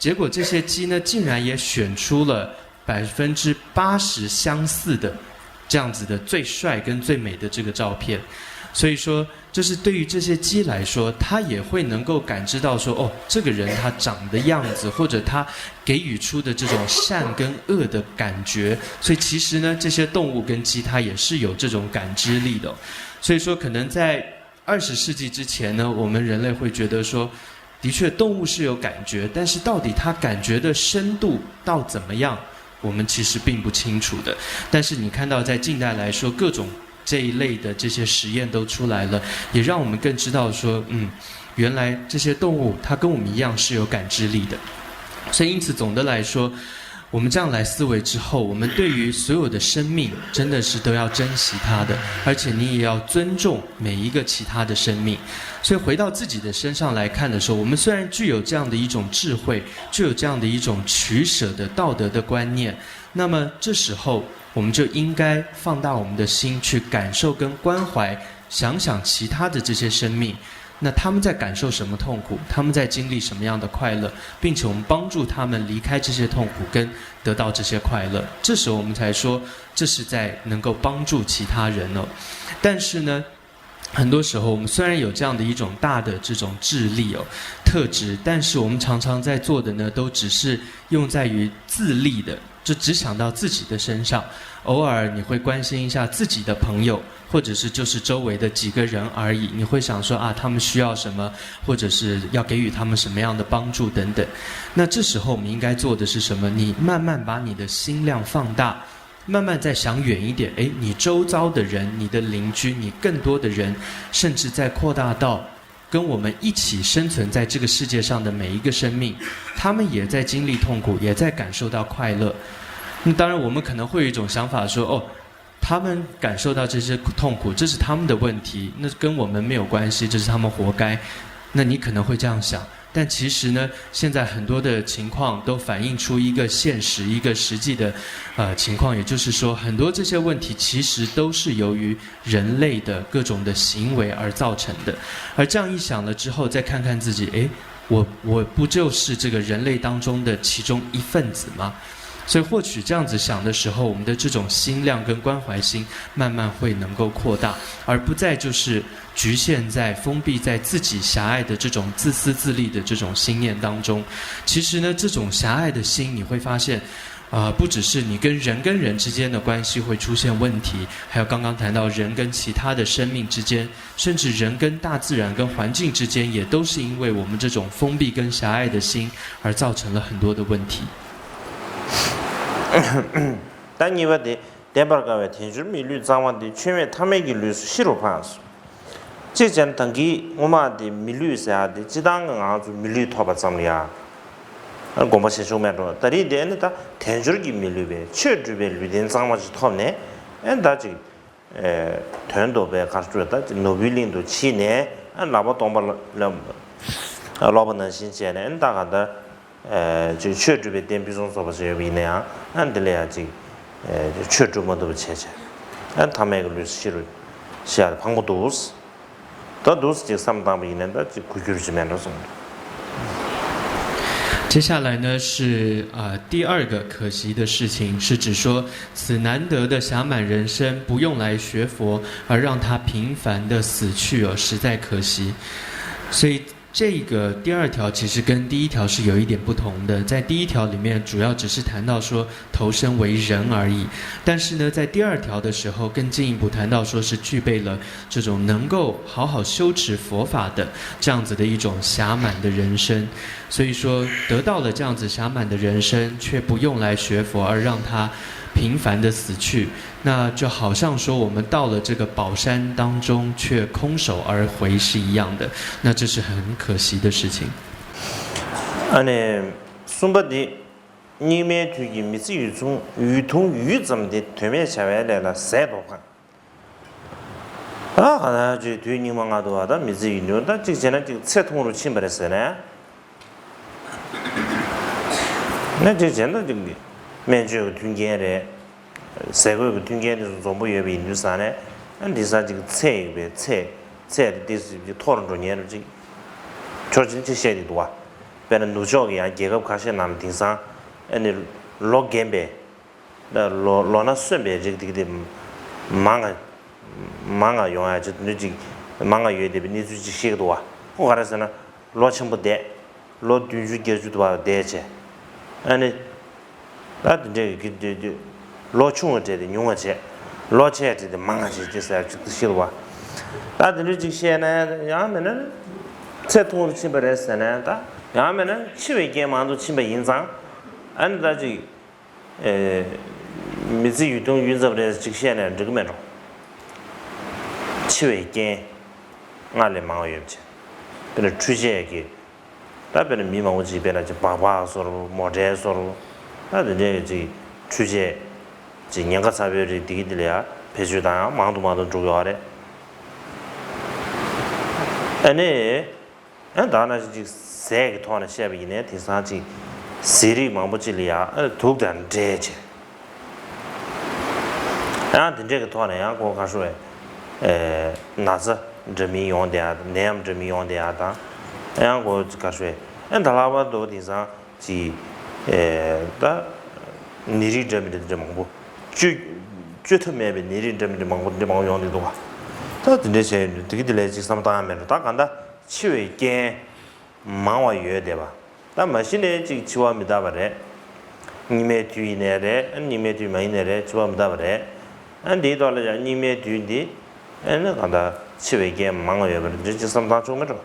结果这些鸡呢，竟然也选出了百分之八十相似的这样子的最帅跟最美的这个照片。所以说，就是对于这些鸡来说，它也会能够感知到说，哦，这个人他长的样子，或者他给予出的这种善跟恶的感觉。所以其实呢，这些动物跟鸡它也是有这种感知力的。所以说，可能在二十世纪之前呢，我们人类会觉得说，的确动物是有感觉，但是到底它感觉的深度到怎么样，我们其实并不清楚的。但是你看到在近代来说，各种这一类的这些实验都出来了，也让我们更知道说，嗯，原来这些动物它跟我们一样是有感知力的。所以，因此总的来说，我们这样来思维之后，我们对于所有的生命真的是都要珍惜它的，而且你也要尊重每一个其他的生命。所以回到自己的身上来看的时候，我们虽然具有这样的一种智慧，具有这样的一种取舍的道德的观念，那么这时候我们就应该放大我们的心，去感受跟关怀，想想其他的这些生命。那他们在感受什么痛苦？他们在经历什么样的快乐？并且我们帮助他们离开这些痛苦，跟得到这些快乐。这时候我们才说，这是在能够帮助其他人哦。但是呢，很多时候我们虽然有这样的一种大的这种智力哦，特质，但是我们常常在做的呢，都只是用在于自利的，就只想到自己的身上。偶尔你会关心一下自己的朋友，或者是就是周围的几个人而已，你会想说啊，他们需要什么，或者是要给予他们什么样的帮助等等。那这时候我们应该做的是什么？你慢慢把你的心量放大，慢慢再想远一点。诶，你周遭的人、你的邻居、你更多的人，甚至再扩大到跟我们一起生存在这个世界上的每一个生命，他们也在经历痛苦，也在感受到快乐。那当然，我们可能会有一种想法说，哦，他们感受到这些痛苦，这是他们的问题，那跟我们没有关系，这是他们活该。那你可能会这样想，但其实呢，现在很多的情况都反映出一个现实，一个实际的呃情况，也就是说，很多这些问题其实都是由于人类的各种的行为而造成的。而这样一想了之后，再看看自己，诶，我我不就是这个人类当中的其中一份子吗？所以或许这样子想的时候，我们的这种心量跟关怀心慢慢会能够扩大，而不再就是局限在、封闭在自己狭隘的这种自私自利的这种心念当中。其实呢，这种狭隘的心，你会发现，啊、不只是你跟人跟人之间的关系会出现问题，还有刚刚谈到人跟其他的生命之间，甚至人跟大自然、跟环境之间，也都是因为我们这种封闭跟狭隘的心而造成了很多的问题。ད་གཉིས་པ་དེ། བདེན་པར་དཀའ་བའི་དལ་འབྱོར་མི་ལུས་གཙང་མ་འདི། ཆོས་མེད་ཐ་མལ་གྱི་ལུས་སུ་ཤི་རུ་འཕངས་སོ། ཅེས་བྱས་ན་ད་གིན་སྔོན་མ་དེ་མི་ལུས་ཟེར་ཡ་དེ་སྤྱིར་བཏང་གི་ང་ཚོ་མི་ལུས་ཐོབ་པ་ཙམ་ལ་ཡ་དགོངས་པ་བཞེས་ཆོག་མེད་འགྲོ། ད་རེས་དེ་ནི་ད་དལ་འབྱོར་གྱི་མི་ལུས་པའི་ཆོས་སྒྲུབ་པའི་ལུས་རྟེན་གཙང་མ་ཞིག་ཐོབ་ནས། ཨེ་ད་ཅིག་དོན་རྡོ་པའི་གར་སྤྲོད་ད་ཅིག་ནོར་བུའི་གླིང་དུ་ཕྱིན་ནས། ཨ་ལག་པ་སྟོང་པ་ལ་ལ་ཀློག་པ་ནང་བཞིན་བྱས་ནས། ཨ་ད་ག་ད། ཅིག་ཆོས་སྒྲུབ་པའི་རྟེན་ཕུན་སུམ་ཚོགས་པ་ཞིག་ཡོད་པ་ཡིན་ན་ཡང་། ཨ་འདི་ལ་ཡང་ཅིག་ཆོས་སྒྲུབ་མ་ཐུབ་པ་བྱས་བྱས། ཨ་ཐ་མལ་གྱི་ལུས་སུ་ཤི་རུ་ཤི་ཡ་ཕངས་པོ་འདུག་ད་འདུག་ཅིག་བསམ་བཏང་པ་ཡིན་ན་ད་ཅིག་གུ་གྱུར་ཅིག་མེད་འགྲོ་གསུངས། 接下来呢是呃第二个可惜的事情，是指说此难得的暇满人生不用来学佛，而让他平凡的死去哦，实在可惜。所以这个第二条其实跟第一条是有一点不同的，在第一条里面主要只是谈到说投生为人而已，但是呢，在第二条的时候更进一步谈到说是具备了这种能够好好修持佛法的这样子的一种暇满的人生，所以说得到了这样子暇满的人生，却不用来学佛，而让他平凡的死去。 那就好像说我们到了这个宝山当中，却空手而回是一样的，那这是很可惜的事情。 ཨ་ནི་གསུམ་པ་འདི། སྙིགས་མའི་དུས་ཀྱི་མི་ཚེ་ཡུན་ཐུང་ཡུན་ཐུང་ཡུད་ཙམ་འདི། དོན་མེད་བྱ་བའི་ལས་ལ་ཟད་དོ་གང་། ཨ་ག་ན་ཅིག་དུས་སྙིགས་མ་ལྔ་བདོ་བ་དང་མི་ཚེ་ཡུན་ཐུང་། ད་ཅིག་བྱས་ན་ཅིག་ཚེ་ཐུང་རུ་ཕྱིན་པ་རེད་ཟེར་ནས། ནས་ཅིག་བྱས་ན་ཅིག་སྨན་བཅོས་ཀྱི་མཐུན་རྐྱེན་རེད། ཟས་གོས་ཀྱི་མཐུན་རྐྱེན་དེ་ཚོ་འཛོམས་པོ་ཡོད་པ་ཡིན་དུས་ཙང་ནས། ཨ་འདི་ས་ཅིག་ཚེ་ཡིན་པའི་ཚེ་ཚེ་དེ་ཏོག་ཙམ་ཅིག་མཐོ་རུ་འགྲོ་ཉེན་རུ་ཅིག་ཆོག་ཅིག་ཅིག་བཤད་ཀྱི་འདུག་བ། དཔེར་ན་ནུབ་ཕྱོགས་ཀྱི་ཡང་རྒྱལ་ཁབ་ཁ་ཤས་ནང་ལ་དེང་སང་ཨ་ནི་ལོ་རྒན་པའི་ལོ་ལོ་ན་སོན་པའི་རིགས་དེ་གི་དེ་མང་ང་མང་ང་ཡོང་ཡ་ཅིག་དེ་འདྲ་ཅིག་མང་ང་ཡོད་བསྡད་པའི་གནས་ཚུལ་ཅིག་བཤད་ཀྱི་འདུག་བ། ཁོ་ག་རེ་ཟེར་ན། ལོ་ཆེན་པོ་བསྡད། ལོ་བདུན་ཅུ་བརྒྱད་ཅུ་དུ་བ་བསྡད་བྱས། ཨ་ནི། ད་དེ་འདྲའི་གི་དུས་དུས་ལོ་ཆུང་བ་བསྡད་དེ་ཉུང་བ་བྱས། ལོ་ཆེ་བསྡད་དེ་མང་བ་བྱས་ཅེས་ཟེར་ཅིག་ཏུ་ཤེས་བ། ད་དེ་འདྲ་ཅིག་བཤད་ན་ཡང་མིན་ན། ཚེ་ཐུང་རུ་ཕྱིན་པ་རེད་ཟེར་ན། ད་ཡང་མིན་ན་འཆི་བའི་རྐྱེན་མང་དུ་ཕྱིན་པ་ཡིན་ཙང་། ཨ་ནི་ད་ཅིག་མི་ཚེ་ཡུན་ཐུང་ཡུན་ཙམ་རེ་ཅིག་བཤད་ནས་འགྲིག་གི་མེད་འགྲོ། འཆི་བའི་རྐྱེན་སྔར་ལས་མང་བ་ཡོད་པ་བྱས། དཔེར་ན་འཕྲུལ་ཆས་ཀྱི། ད་དཔེར་ན་མི་མང་པོ་ཅིག་དཔེར་ན་ཅིག་སྦག་སྦག་བཟོ་རུ། མོ་ཊའི་བཟོ་རུ། ད་དེ་འདྲའི་ཅིག་འཕྲུལ་ཆས་ཅིག་ཉེན་ཁ་ཚ་བའི་རིགས་དེ་གི་དེ་ལ་ཡང་བེད་སྤྱོད་བཏང་ཡང་མང་དུ་མང་དུ་འགྲོ་གི་ཡོད་རེད། ཨ་ནི། ཨ་ད་ནང་བཞིན་ཅིག་ཟས་ཀྱི་ཐོག་ནས་བཤད་པ་ཡིན་ནའི་དེང་སང་ཅིག་ཟས་རིགས་མང་པོ་ཅིག་ལ་ཡང་ཨ་དུག་དང་འདྲེས་བྱས། ཡང་དེ་འདྲས་ཀྱི་ཐོག་ནས་ཡང་ཁོ་ག་ཤོད་ཨེ་ན་ཚ་འདྲ་མིན་ཡོང་བསྡད་ཡ་དང་ནད་ཡམས་འདྲ་མིན་ཡོང་བསྡད་ཡ་དང་། ཡང་ཁོ་ག་ཤོད་ཨེ་ད་ལྷག་པར་དུ་དེང་སང་ཅིག་ཨེ་ད་ནད་རིགས་འདྲ་མིན་འདྲ་འདྲ་མང་པོ་བཅོས་བཅོས་ཐབས་མེད་པའི་ནད་རིགས་འདྲ་མིན་འདྲ་མང་པོ་འདྲ་མང་པོ་ཡོང་བསྡད་འདུག་ག་ད་དེ་འདྲས་བྱས་ཡོང་དུས་དེ་གི་དེ་ལས་ཅིག་བསམ་བློ་བཏང་ཡ་མེད་འགྲོ། ད་གང་ལྟར་འཆི་བའི་རྐྱེན་མང་བ་ཡོད་བསྡད་པ། ད་མ་གཞི་ནས་ཅིག་འཆི་བ་མི་རྟག་པ་རེད། སྙིགས་མའི་དུས་ཡིན་ནའི་རེད། ཨ་སྙིགས་མའི་དུས་མ་ཡིན་ནའི་རེད། འཆི་བ་མི་རྟག་པ་རེད། ཨ་འདིའི་ཐོག་ལ་ཡང་སྙིགས་མའི་དུས་འདི་ཨ་ནི་གང་ལྟར་འཆི་བའི་རྐྱེན་མང་བ་ཡོད་པ་རེད། འདི་ཅིག་བསམ་བཏང་ཆོག་མེད་འགྲོ།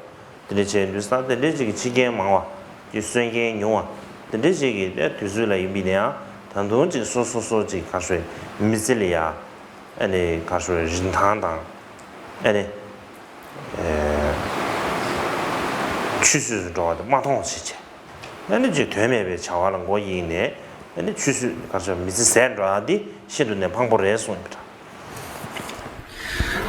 དེ་འདྲ་བྱས་དུས་ཙང་དེ་འདྲའི་ཅིག་འཆི་རྐྱེན་མང་བ་ཅིག་གསོན་རྐྱེན་ཉུང་བ་དེ་འདྲའི་ཅིག་གི་དེ་དུས་ཚོད་ལ་ཡིན་པ་ཡིན་ན་ཡང་ད་དུང་ཅིག་སོ་སོ་སོ་ཅིག་ག་ཤོད་མི་ཚེ་ལ་ཡ་ཨ་ནི་ག་ཤོད་རིན་ཐང་དང་ཨ་ནི། ཆུད་ཟོས་སུ་འགྲོ་བ་དེ་མ་མཐོང་བ་ཞིག་བྱས། ཨ་ནི་ཅིག་དོན་མེད་པའི་བྱ་བ་ལ་མགོ་གཡེང་ནས་ཨ་ནི་ཆུད་ཟོས་ག་ཚོད་མི་ཚེ་ཟད་འགྲོ་ཡ་འདི་ཤིན་ཏུ་ནས་ཕངས་པོ་རེད་གསུངས་ཡོད་པ་འདྲ།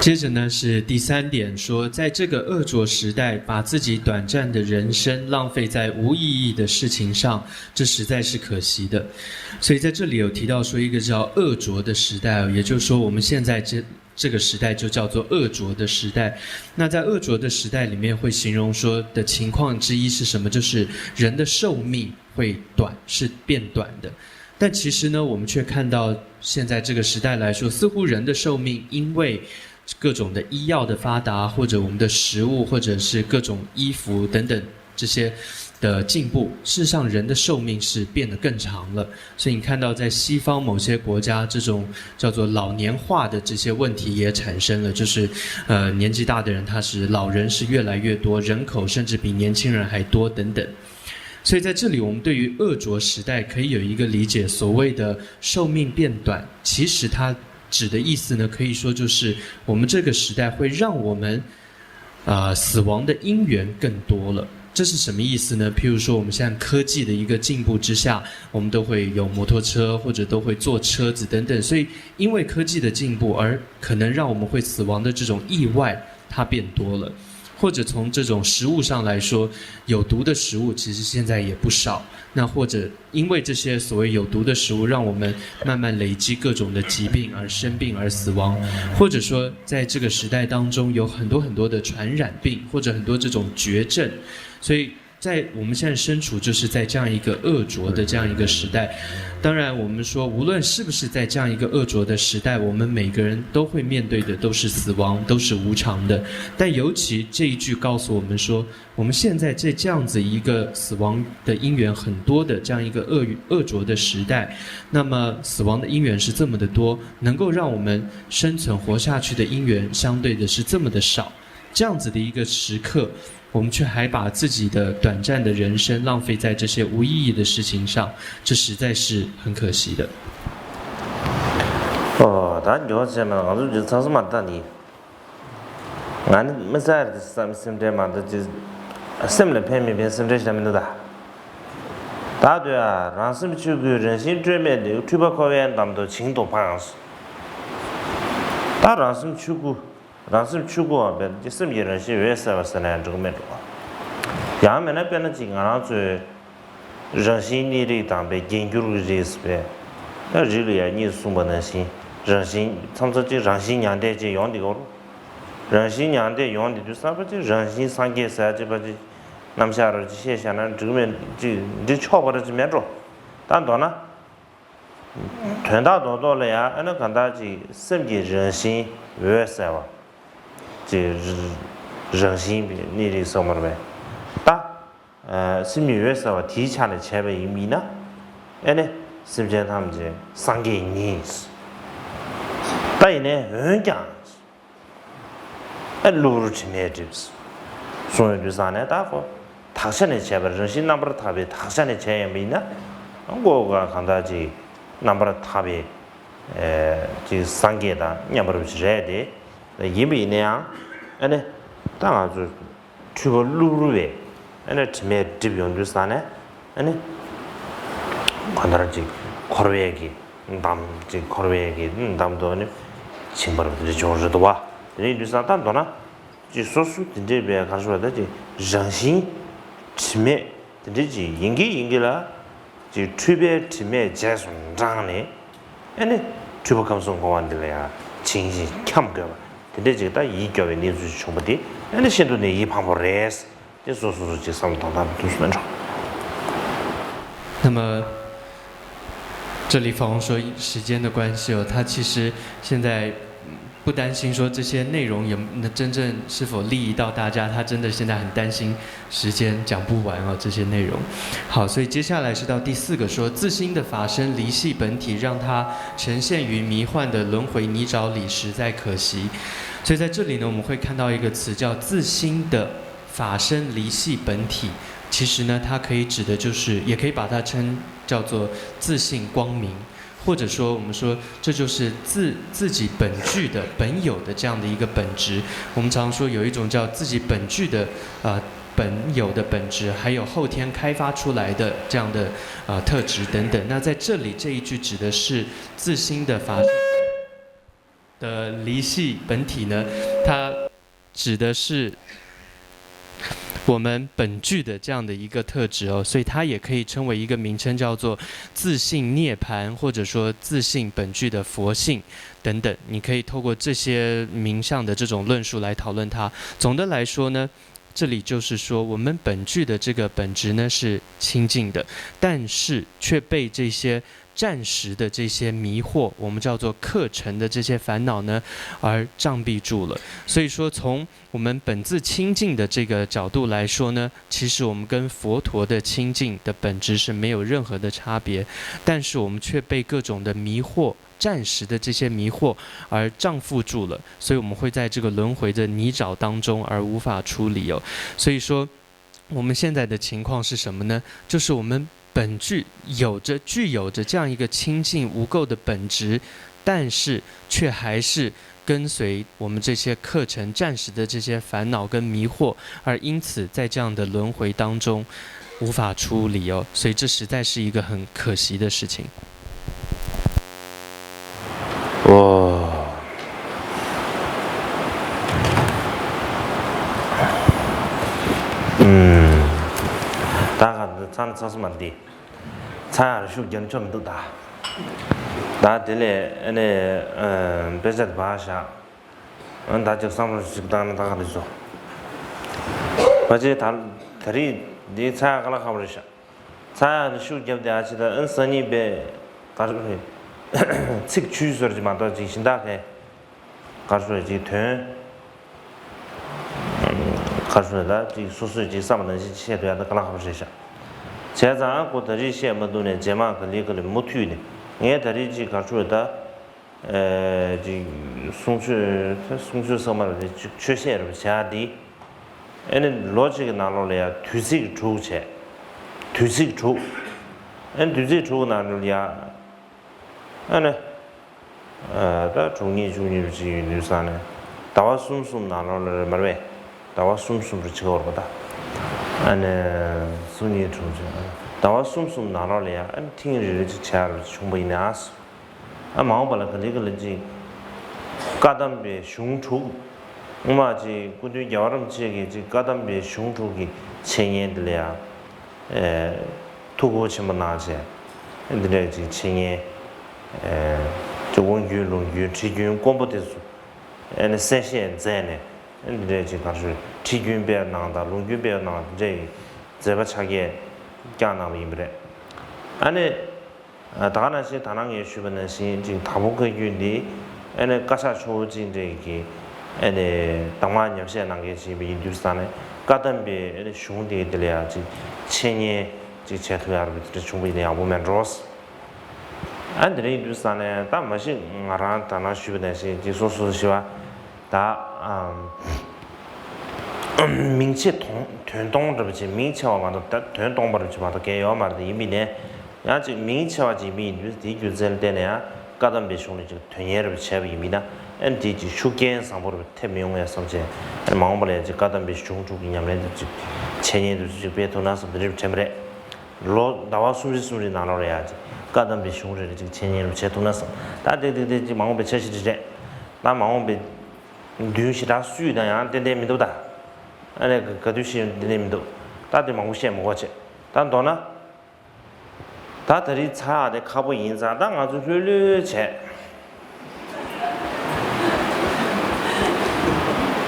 接着呢是第三点，说在这个恶浊时代，把自己短暂的人生浪费在无意义的事情上，这实在是可惜的。所以在这里有提到说一个叫恶浊的时代，也就是说我们现在这这个时代就叫做恶浊的时代。那在恶浊的时代里面，会形容说的情况之一是什么？就是人的寿命会短，是变短的。但其实呢，我们却看到现在这个时代来说，似乎人的寿命因为各种的医药的发达，或者我们的食物，或者是各种衣服等等这些的进步，事实上人的寿命是变得更长了。所以你看到在西方某些国家，这种叫做老年化的这些问题也产生了，就是呃年纪大的人他是老人是越来越多，人口甚至比年轻人还多等等。所以在这里，我们对于恶浊时代可以有一个理解，所谓的寿命变短，其实它指的意思呢，可以说就是我们这个时代会让我们呃，死亡的因缘更多了。这是什么意思呢？譬如说，我们现在科技的一个进步之下，我们都会有摩托车，或者都会坐车子等等。所以，因为科技的进步，而可能让我们会死亡的这种意外，它变多了。或者从这种食物上来说，有毒的食物其实现在也不少。那或者因为这些所谓有毒的食物，让我们慢慢累积各种的疾病而生病而死亡，或者说在这个时代当中有很多很多的传染病，或者很多这种绝症，所以在我们现在身处就是在这样一个恶浊的这样一个时代。当然，我们说无论是不是在这样一个恶浊的时代，我们每个人都会面对的都是死亡，都是无常的。但尤其这一句告诉我们说，我们现在在这样子一个死亡的因缘很多的这样一个恶恶浊的时代，那么死亡的因缘是这么的多，能够让我们生存活下去的因缘相对的是这么的少，这样子的一个时刻，我们却还把自己的短暂的人生浪费在这些无意义的事情上，这实在是很可惜的。哦，ད་འགྱོ་བྱས་མ་ང་ཚོ་འདི་ཚང་སུ་མ་ད་ནི། ང་ནི་མི་ཚེ་རེ་བསམ་སེམས་ཁྲལ་མ་འདུག་ཅི། སེམས་ལ་ཕན་མི་ཕན་སེམས་ཁྲལ་བྱེད་མི་འདུག་ད། ད་དུས་ཨ་རང་སེམས་ཆོས་སྐུའི་རང་བཞིན་སྤྲོས་མེད་དེ་འཁྲུལ་པ་འཁོར་བའི་འདམ་དུ་བྱིང་དུ་འཕངས། ད་རང་སེམས་ཆོས་སྐུ། རང་སེམས་ཆོས་སྐུའམ་དཔེར་ན་སེམས་ཀྱི་རང་བཞིན་འོད་གསལ་བ་ཟེར་ན་ཡང་འགྲིག་གི་མེད་འགྲོ། ཡང་མིན་ན་དཔེར་ན་ཅིག་ང་རང་ཚོའི་རང་བཞིན་གནས་རིགས་དང་བའི་རྒྱན་གྱུར་གྱི་རིགས་པས། ད་རིགས་ལ་ཡང་གཉིས་གསུངས་པ་ནང་བཞིན་རང་བཞིན་མཚམས་མཚམས་ཅིག་རང་བཞིན་མྱང་འདས་ཅིག་ཡོང་འདི་གོ། རང་བཞིན་མྱང་འདས་ཡོང་འདི་དུས་གསར་པ་ཅིག་རང་བཞིན་སངས་རྒྱས་ཟེར་ཅིག་པ་ཅིག་རྣམ་གཞག་རོ་ཅིག་བཤད་བཞག་ན་འགྲིག་མེད་ཅིག་འདི་ཆོག་པ་ར་ཅིག་མེད་འགྲོ། ད་མདོར་ན། དོན་དག་རྡོག་རྡོག་ལ་ཡང་ཨ་ན་གང་ལྟར་ཅིག་སེམས་ཀྱི་རང་བཞིན་འོད་གསལ་བ། ཅིག་རང་བཞིན་པའི་གནས་རིགས་སོགས་མར་བས། ད། སེམས་ཉིད་འོད་གསལ་བ་དེའི་ཆ་ནས་བྱས་པ་ཡིན་མིན་ན། ཨེ་ནི་སེམས་ཅན་ཐམས་ཅད་སངས་རྒྱས་ཉིད། ད་ཡིན་ནའི་འོན་ཀྱང་། ཨེ་གློ་བུར་དྲི་མས་བསྒྲིབས། གསུངས་ཡོང་དུས་ཙང་ནས་ད་ཁོ་དག་ཆ་ནས་བྱས་པ་རང་བཞིན་རྣམ་པར་དག་པའི་དག་ཆ་ནས་བྱས་ཡོང་པ་ཡིན་ན། ཁོ་ག་གང་ལྟར་ཅིག་རྣམ་པར་དག་པའི་ཅིག་སངས་རྒྱས་དང་མཉམ་པ་རེད་དེ། ཡིན་པ་ཡིན་ན་ཡང་ཨེ་ནི་ད་ང་ཚོ། འཁྲུལ་པ་གློ་བུར་བས་ཨ་ནི་དྲི་མས་བསྒྲིབས་ཡོང་དུས་ཙང་ནས་ཨ་ནི་ གང་ལྟར་ཅིག་འཁོར་བའི་གི་འདམ་ཅིག་འཁོར་བའི་གི་འདམ་དུ་ནི་ཕྱིན་པར་དེ་འདྲ་བྱུང་རེད་འདུག་བ། དེ་ནས་འདུག་ས་ད་མདོར་ན་ཅིག་སོ་སོ་དེ་འདྲའི་བའི་ག་རེ་ཟེར་བ་ད་ཅིག་རང་བཞིན་དྲི་མེད་དེ་འདྲའི་ཅིག་ཡིན་གྱི་ཡིན་གྱི་ལ། ཅིག་འཁྲུལ་པའི་དྲི་མས་རྗེས་སུ་འབྲངས་ནས། ཨ་ནི་འཁྲུལ་པ་ཁམས་གསུམ་འཁོར་བ་འདི་ལ་ཡང་བྱིང་ཞིང་འཁྱམས་དགོས་པ་དེ་འདྲ་ཅིག་ད་ཡིད་སྐྱོ་བའི་གནས་ཚུལ་བྱུང་བ་དེ་ཨ་ནི་ཤིན་ཏུ་ནས་ཡིད་ཕངས་པོ་རེད། དེ་སོ་སོ་སོ་ཅིག་བསམ་བློ་གཏོང་སྟངས་འདུག་སེ་མེད་འགྲོ། 那么这里访问说时间的关系哦，他其实现在嗯不担心说这些内容有那真正是否利益到大家，他真的现在很担心时间讲不完哦这些内容。好，所以接下来是到第四个说自心的法身离系本体，让它呈现于迷幻的轮回泥沼里，实在可惜。所以在这里呢，我们会看到一个词叫自心的法身离系本体。其实呢，它可以指的就是，也可以把它称叫做自性光明，或者说我们说这就是自自己本具的本有的这样的一个本质。我们常说有一种叫自己本具的呃本有的本质，还有后天开发出来的这样的呃特质等等。那在这里这一句指的是自心的法身的离系本体呢，它指的是我们本具的这样的一个特质哦，所以它也可以称为一个名称，叫做自性涅槃，或者说自性本具的佛性等等。你可以透过这些名相的这种论述来讨论它。总的来说呢，这里就是说，我们本具的这个本质呢是清净的，但是却被这些暂时的这些迷惑，我们叫做客尘的这些烦恼呢，而障蔽住了。所以说，从我们本自清净的这个角度来说呢，其实我们跟佛陀的清净的本质是没有任何的差别，但是我们却被各种的迷惑。暂时的这些迷惑而障缚住了，所以我们会在这个轮回的泥沼当中而无法出离哦。所以说，我们现在的情况是什么呢？就是我们本具有着具有着这样一个清净无垢的本质，但是却还是跟随我们这些客尘暂时的这些烦恼跟迷惑，而因此在这样的轮回当中无法出离哦。所以这实在是一个很可惜的事情。 ཨོ། ཨུམ། ད་ག་འདི་ཚང་ཚང་སུ་མ་འདི། ཚང་ཡར་ཤུགས་རྒྱབ་ཆོག་མི་འདུག་ད། ད་དེ་ལས་ཨ་ནི་ཨ་དཔེ་ཆ་དེ་བག་བཞག་ཨ་ད་ཅིག་བསམ་བློ་ཞིག་བཏང་ན་ད་ག་འདི་བཟོ། ཕལ་ཆེར་ད་ད་རེས་འདི་ཚང་ཡར་ག་ལ་ཁ་པར་བཞག་ཚ་ཡག་ནི་ཤུགས་བརྒྱབ་སྟེ་ཨ་ཅི་ད་ཨ་སང་ཉིན་པའི་གར་ཚིག་ཆུད་ཟོས་ཅིག་མ་གཏོགས་ཅིག་གཞན་དག་གི་གར་སོ་ཅིག་དོན་གར་སོ་ད་ཅིག་སོ་སོས་ཅིག་བསམ་པ་ནང་བཞིན་བཤད་ཐུབ་ཡག་ད་ག་ལ་ཁ་པར་རེད་ཤག་བྱས་ཙང་ཨ་ཁོ་ད་རེས་བཤད་མ་ཐུབ་ནས་རྗེས་མ་ག་ལེ་ག་ལེ་མུ་མཐུད་ནས་ངས་ད་རེས་ཅིག་གར་སོ་ད། ཨེ་ཅིག་གསུང་ཆོས་གསུང་ཆོས་ཚང་མ་རེད་ཅིག་ཆོས་བཤད་རེད་བྱ་འདི། ཨེ་ནི་ལོ་གཅིག་གི་ནང་ལོགས་ལ་ཡང་དུས་ཚིགས་དྲུག་བྱས། དུས་ཚིགས་དྲུག་ཨེ་ནི་དུས་ཚིགས་དྲུག་གི་ནང་ལོགས་ལ་ཡང་། ཨེ་ནི། ཨ་ད་དྲུག་གཉིས་བཅུ་གཉིས་རུ་ཅིག་ཡོད་དུས་ས་ནས། ཟླ་བ་གསུམ་གསུམ་ནང་ལོགས་ལ་རེད་མ་རེད་པས། ཟླ་བ་གསུམ་གསུམ་རུ་ཅིག་འོར་བ་ད། ཨེ་ནི། གསུམ་གཉིས་དྲུག་ཅིག་ཟླ་བ་གསུམ་གསུམ་ནང་ལོགས་ལ་ཡང་ཨེ་ནི་ཐེངས་རེ་རེ་ཅིག་བྱས་རུ་བྱུང་བ་ཡིན་ན། ཨ་མ་འོངས་པ་ལ་ག་ལེ་ག་ལེ་ཅིག་བཀའ་གདམས་པའི་གཞུང་དྲུག་སྔོན་མ་ཅིག་སྐུ་མདུན་རྒྱལ་བ་རིན་པོ་ཆེ་གིས་ཅིག་བཀའ་གདམས་པའི་གཞུང་དྲུག་གི་འཆད་ཉན་འདི་ལ་ཡང་། ཨེ། ཐུགས་ཁུར་ཆེན་པོ་གནང་བྱས། ཨེ་འདི་འདྲ་ཅིག་འཆད་ཉན། ཨེ། ཅིག་དབང་རྒྱུན་ལུང་རྒྱུན་ཁྲིད་རྒྱུན་དཀོན་པོ་དེ་ཚོ། ཨེ་ནི་གསན་བཞེས་མཛད་ནས། ཨེ་འདི་འདྲ་ཅིག་གར་སོ་ཁྲིད་རྒྱུན་སྤེལ་གནང་དང་ལུང་རྒྱུན་སྤེལ་གནང་འདི་འདྲ་ཡི་མཛད་པ་ཕྱག་རྒྱས་བསྐྱངས་གནང་བ་ཡིན་པ་རེད། ཨ་ནི། ད་ག་ནང་བཞིན་ད་ནང་ངས་ཞུས་པ་ནང་བཞིན་ཅིག་དྭགས་པོ་བཀའ་བརྒྱུད་འདི་ཨེ་ནི་བཀའ་ཤག་ཆུང་ངུ་ཅིག་འདྲ་གི་ཨེ་ནི་གདམས་ངག་ཉམས་བཞེས་གནང་མཁན་ཅིག་ཡིན་པ་ཡིན་དུས་ཙང་ནས་བཀའ་གདམས་པའི་ཨེ་ནི་གཞུང་འདི་འདི་ལ་ཡང་ཅིག་འཆད་ཉན་ཅིག་བྱེད་ཐུབ་ཡག་རུ་འདི་འདྲ་བྱུང་བ་ཡིན་ན་ཡག་པོ་མེད་འགྲོ། ཨ་འདི་འདྲ་ཡིན་དུས་ཙང་ནས་ད་མ་གཞི་ང་རང་ད་ནང་ཞུས་པ་ནང་བཞིན་ཅིག་སོ་སོ་ཞི་བ། ད། མིང་ཆེ་དོན་སྟོང་འདྲ་པོ་ཅིག་མིང་ཆེ་བ་མ་གཏོགས་ད་དོན་སྟོང་པ་འདྲ་པོ་ཅིག་མ་གཏོགས་གལ་ཡོད་མ་རེད་ཡིན་པ་ཡིན་ནའི། ཡང་ཅིག་མིང་ཆེ་བ་ཅིག་ཡིན་པ་ཡིན་དུས་དེའི་རྒྱུ་མཚན་ལ་བརྟེན་ནས་ཡང་བཀའ་གདམས་པའི་གཞུང་ལ་ཅིག་དོན་གཉེར་རེ་བྱས་པ་ཡིན་པ་ཡིན་ན་ཨ་ནི་དེ་ཅིག་ཤུགས་རྐྱེན་བཟང་པོ་རེ་ཐེབས་མི་ཡོང་ངས་བསམ་བྱས་ཨ་ནི་མ་འོངས་པ་ལ་ཡང་ཅིག་བཀའ་གདམས་པའི་གཞུང་དྲུག་གི་ཉམས་ལེན་དེ་ཅིག་འཆད་ཉན་དེ་ཅིག་སྤེལ་ཐུབ་ན་བསམ་དེ་འདྲ་དྲན་པ་རེད། ལོ་ཟླ་བ་གསུམ་རེ་གསུམ་རེ་ནང་ལོགས་ལ་ཡ་ཅིག་བཀའ་གདམས་པའི་གཞུང་རེ་རེ་ཅིག་འཆད་ཉན་རེ་བྱེད་ཐུབ་ན་བསམ། ད་དེ་དེ་དེ་ཅིག་མ་འོངས་པའི་འཆར་གཞི་རེ་རེད། ད་མ་འོངས་པའི་མདུན་ཞེ་དྲག་སུས་དང་ཡང་ཏན་ཏན་མི་འདུག་ད་ཨ་ནི་ག་དུས་ཤེས་ཏན་ཏན་མི་འདུག་ད་དེ་མང་པོ་བཤད་མི་དགོས་བྱས། ད་མདོར་ན། ད་ད་རེས་ཚར་དེ་ཁག་པོ་ཡིན་ཙང་ད་ང་ཚོ་ལྷོད་ལྷོད་བྱས།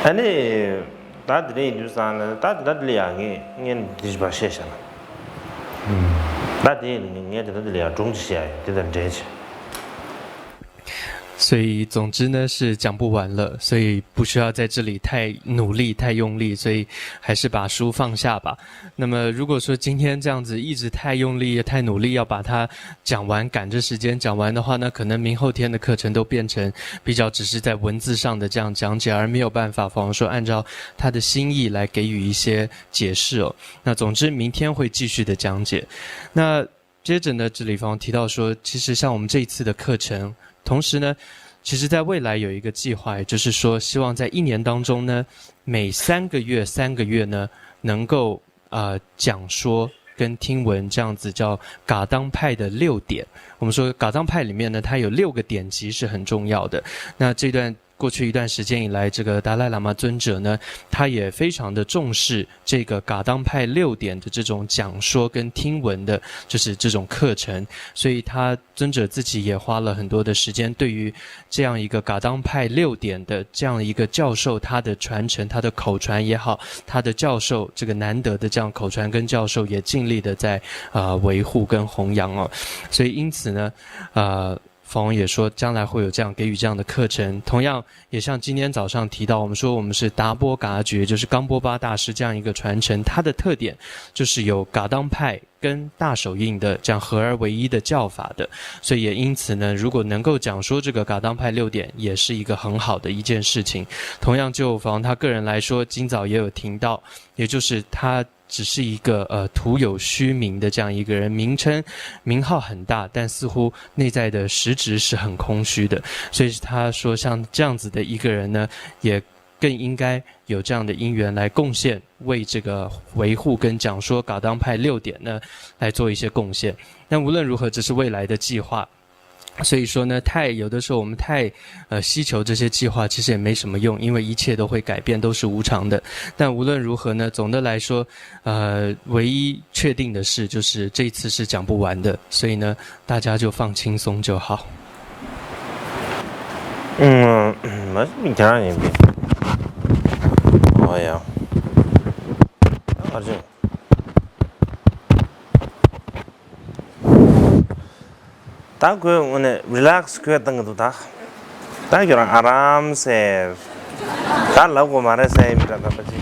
ཨ་ནི། ད་དེ་འདྲ་ཡིན་དུས་ཙང་ནས་ད་དེ་ད་དེ་ལ་ཡང་ངས་ངས་འདི་བ་བཤད་བཞག་ན། ད་དེ་ངས་དེ་ད་དེ་ལ་ཡང་སྒྲུང་ཅིག་བཤད་ཡ་ཡོད། དེ་དང་འབྲེལ་བྱས། 所以总之呢是讲不完了，所以不需要在这里太努力、太用力，所以还是把书放下吧。那么如果说今天这样子一直太用力、太努力要把它讲完，赶着时间讲完的话呢，可能明后天的课程都变成比较只是在文字上的这样讲解，而没有办法，比方说按照他的心意来给予一些解释哦。那总之明天会继续的讲解。那接着呢，这里方提到说，其实像我们这一次的课程，同时呢，其实在未来有一个计划，也就是说，希望在一年当中呢，每三个月三个月呢，能够呃讲说跟听闻这样子叫噶当派的六典。我们说噶当派里面呢，它有六个典籍是很重要的。那这段过去一段时间以来，这个达赖喇嘛尊者呢，他也非常的重视这个噶当派六典的这种讲说跟听闻的，就是这种课程，所以他尊者自己也花了很多的时间，对于这样一个噶当派六典的这样一个教授，他的传承，他的口传也好，他的教授这个难得的这样口传跟教授也尽力的在啊、呃、维护跟弘扬哦，所以因此呢，呃。访问也说将来会有这样给予这样的课程，同样也像今天早上提到，我们说我们是达波噶觉，就是冈波巴大师这样一个传承，它的特点就是有噶当派跟大手印的这样合而为一的教法的，所以也因此呢，如果能够讲说这个噶当派六典，也是一个很好的一件事情。同样就访问他个人来说，今早也有听到，也就是他。只是一个呃徒有虚名的这样一个人，名称名号很大，但似乎内在的实质是很空虚的。所以他说，像这样子的一个人呢，也更应该有这样的因缘来贡献，为这个维护跟讲说噶当派六典呢来做一些贡献。但无论如何，这是未来的计划。所以说呢，太有的时候我们太呃希求这些计划，其实也没什么用，因为一切都会改变，都是无常的。但无论如何呢，总的来说，呃，唯一确定的事就是这一次是讲不完的，所以呢，大家就放轻松就好。嗯，没什么讲也没。哦呀，啊这。ད་ཁོས་དངོས་གནས་རི་ལེག་སི་ཁོས་བཏང་གི་འདུག་ད། ད་ཁྱོད་རང་ཨ་རམ་སེ། ད་ལབ་དགོས་མ་རེད་ཟེར་མི་འདྲ་ད་པ་ཅི།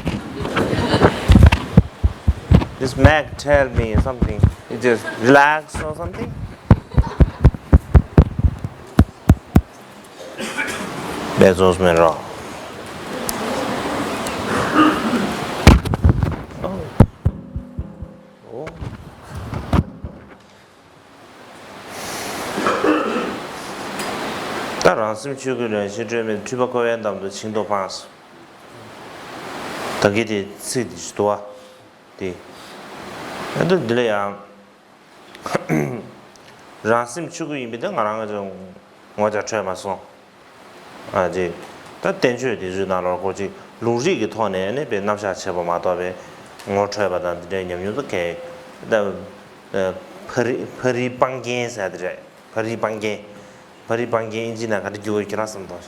This Mac tell me something. It just relax or something. Bezos me raw. ད་རང་སེམས་ཆོས་སྐུའི་རང་བཞིན་སྤྲོས་མེད་འཁྲུལ་པ་འཁོར་བའི་འདམ་དུ་བྱིང་དུ་ཕངས། ད་གི་དེ་ཚིག་དེ་ཞིག་འདུག་བ། དེ། ཨ་ད་འདི་ལ་ཡང་། རང་སེམས་ཆོས་སྐུ་ཡིན་པས་ད་ང་རང་གི་ངོ་ཅག་འཕྲོད་མ་སོང་། ཨ་ཅེ། ད་བསྟན་བཅོས་དེ་ཚོའི་ནང་ལོགས་ཁོ་ཅིག་ལུང་རིགས་ཀྱི་ཐོག་ནས་ནི་པའི་རྣམ་གཞག་བྱས་པ་མ་གཏོགས་པའི་ངོ་འཕྲོད་པ་དང་འདི་འདྲའི་ཉམས་མྱོང་ད་གས་ད་ཕ་རི་ཕ་རི་སྤང་རྒྱན་ཟེར་དེ་རེད། ཕ་རི་སྤང་རྒྱན། ཕ་རི་སྤང་རྒྱན་ཨིན་ཇི་ནང་ག་འདྲ་བསྒྱུར་དགོས་ཁྱེད་རང་བསམ་ཐོག་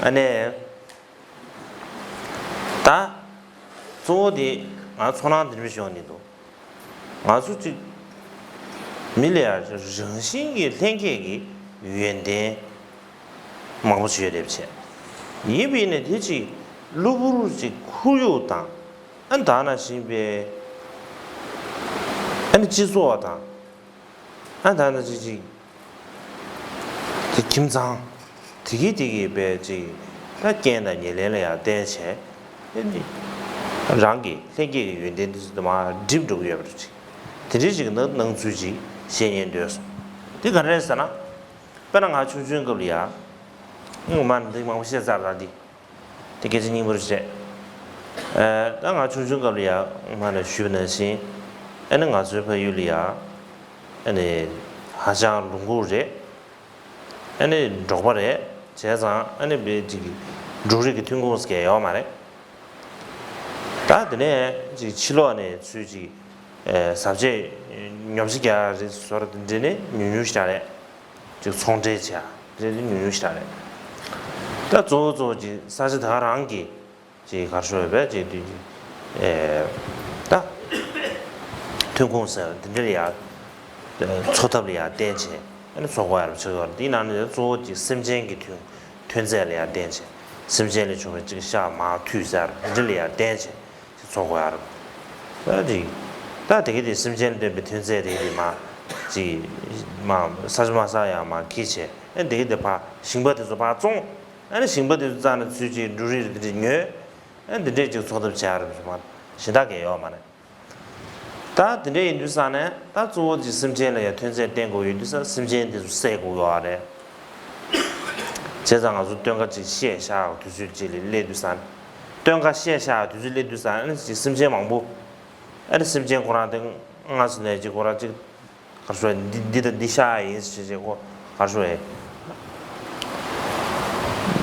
ཨ་ནེ། ད། གཙོ་བོ་དེ་ང་ཚོ་ནང་འདིར་མི་ཤོང་ནི་འདུག་ང་ཚོ་གཅིག་མི་ལ་ཡ་རང་བཞིན་གྱི་ལྷན་སྐྱེས་ཀྱི་ཡོན་ཏན་མང་པོ་ཞིག་ཡོད་རེད་བྱས། ཡིན་པས་ནི་དེ་གཅིག་གློ་བུར་གཅིག་ཁོར་ཡུག་དང་ཨ་ད་ན་བཞིན་པའི་ཨ་ནི་སྤྱི་ཚོགས་དང་ཨ་ད་ན་གཅིག་གཅིག་དེ་ཁྱིམ་ཚང་། དེ་གི་དེ་གི་པའི་ཅིག་ད་རྐྱེན་དང་ཉེར་ལེན་ལ་ཡང་བརྟེན་བྱས་ཨེ་ནི་རང་གི་ལྷན་སྐྱེས་ཀྱི་ཡོན་ཏན་དེ་ཚོ་དེ་མར་འགྲིབ་འགྲོ་གི་ཡོད་པ་རེད་ཅིག་དེ་འདྲའི་ཅིག་ནང་སྣང་ཚུལ་ཅིག་བཤད་ཉན་འདོད་སོང་། དེ་ག་རེ་རེད་ཟེར་ན། དཔེར་ན་ང་ཆུང་ཆུང་སྐབས་ལ་ཡ། སྔོན་མ་འདི་མང་པོ་བཤད་ཚར་ལ་འདི། དེ་སྐད་ཆ་སྙིང་པོར་བཤད། ཨ་ད་ང་ཆུང་ཆུང་སྐབས་ལ་ཡ་སྔོན་མ་ནས་ཞུས་པ་ནང་བཞིན། ཨ་ནི་ང་ཚོའི་ཕ་ཡུལ་ལ་ཡ་ཨ་ནི་ཧ་ཅང་ལུང་ཁུག་རེད། ཨ་ནི་འབྲོག་པ་རེད། བྱས་ཙང་ཨ་ནི་བེ་ཅིག་འབྲུ་རིགས་ཀྱི་ཐོན་ཁུངས་ཟེར་མཁན་ཡོད་མ་རེད། ད་དེ་ནས་ཅིག་ཕྱི་ལོགས་ནས་ཚུར་ཅིག་ཨེ་ཟབ་ཆས་ཉོ་ཆ་རྒྱག་རེད་ཟེར་བ་དེ་འདྲ་ནི་ཉུང་ཉུང་ཞིག་རེད། ཅིག་ཚོང་འབྲེལ་བྱས་དེ་འདྲ་ནི་ཉུང་ཉུང་ཞིག་རེད། ད་གཙོ་བོ་གཙོ་བོ་ཅིག་ས་ཆ་ད་ག་རང་གི་ཅིག་ག་རེ་ཞུ་དགོས་རེད། ཅིག་དུས་ཅིག་ཨེ་ད་ཐོན་ཁུངས་ཟེར་དེ་འདྲ་ལ་ཡ་འཚོ་ཐབས་ལ་ཡ་བརྟེན་བྱས་ཨ་ནི་འཚོ་དགོས་ཡ་རུ་ཆགས་ཡོད་རེད། དེའི་ནང་ནས་གཙོ་བོ་ཅིག་སེམས་ཅན་གྱི་ཐོན་ཐོན་རྫས་ལ་ཡ་བརྟེན་བྱས་སེམས་ཅན་ལས་བྱུང་བའི་ཅིག་ཤ་མར་ཐུད་ཟེར་དེ་འདྲ་ལ་ཡ་བརྟེན་བྱས་ཅིག་འཚོ་དགོས་ཡ་རུ། ད་ཅིག་ད་དེ་གི་དེ་སེམས་ཅན་ལ་བརྟེན་པའི་ཐོན་རྫས་དེ་གི་དེ་མར་ཅིག་མར་ས་ཆ་མ་ཟ་ཡ་མར་འཁྱེར་བྱས་ཨ་ནི་དེ་གི་དེ་ཕར་ཞིང་པ་དེ་ཚོ་ཕར་བཙོང་། ཨ་ནི་ཞིང་པ་དེ་ཚོ་རྩ་ནས་ཚུར་ཅིག་འབྲུ་རིགས་རེ་དེ་འདྲ་ཉོས། ཨ་ནི་འདི་འདྲས་ཅིག་འཚོ་ཐབས་བྱ་རེད་ཟེར་མ་གཞན་དག་གས་ཡོད་མ་རེད། ད་འདི་འདྲས་ཡིན་དུས་ཙང་ནས་ད་གཙོ་བོ་ཅིག་སེམས་ཅན་ལ་ཡང་ཐོན་རྫས་བསྟེན་དགོས་ཡོད་དུས་ཙང་སེམས་ཅན་དེ་ཚོ་བསད་དགོས་ཡོད་རེད། བྱས་ཙང་ང་ཚོ་སྟོན་ཁ་ཅིག་བཤད་བཞག་དུས་ཚོད་ཅིག་ལ་སླེབས་དུས་ཙང་། སྟོན་ཁ་བཤད་བཞག་དུས་ཚོད་སླེབས་དུས་ཙང་ཨ་ནི་ཅིག་སེམས་ཅན་མང་པོ། ཨ་ནི་སེམས་ཅན་ཁོ་རང་དེ་སྔ་ས་ནས་ཅིག་ཁོ་རང་ཅིག་ག་རེ་ཞུ་བ་འདི་འདི་དང་འདི་ཤ་ཡིན་ཞེས་བྱས་ཁོ་ག་རེ་ཞུ་བ་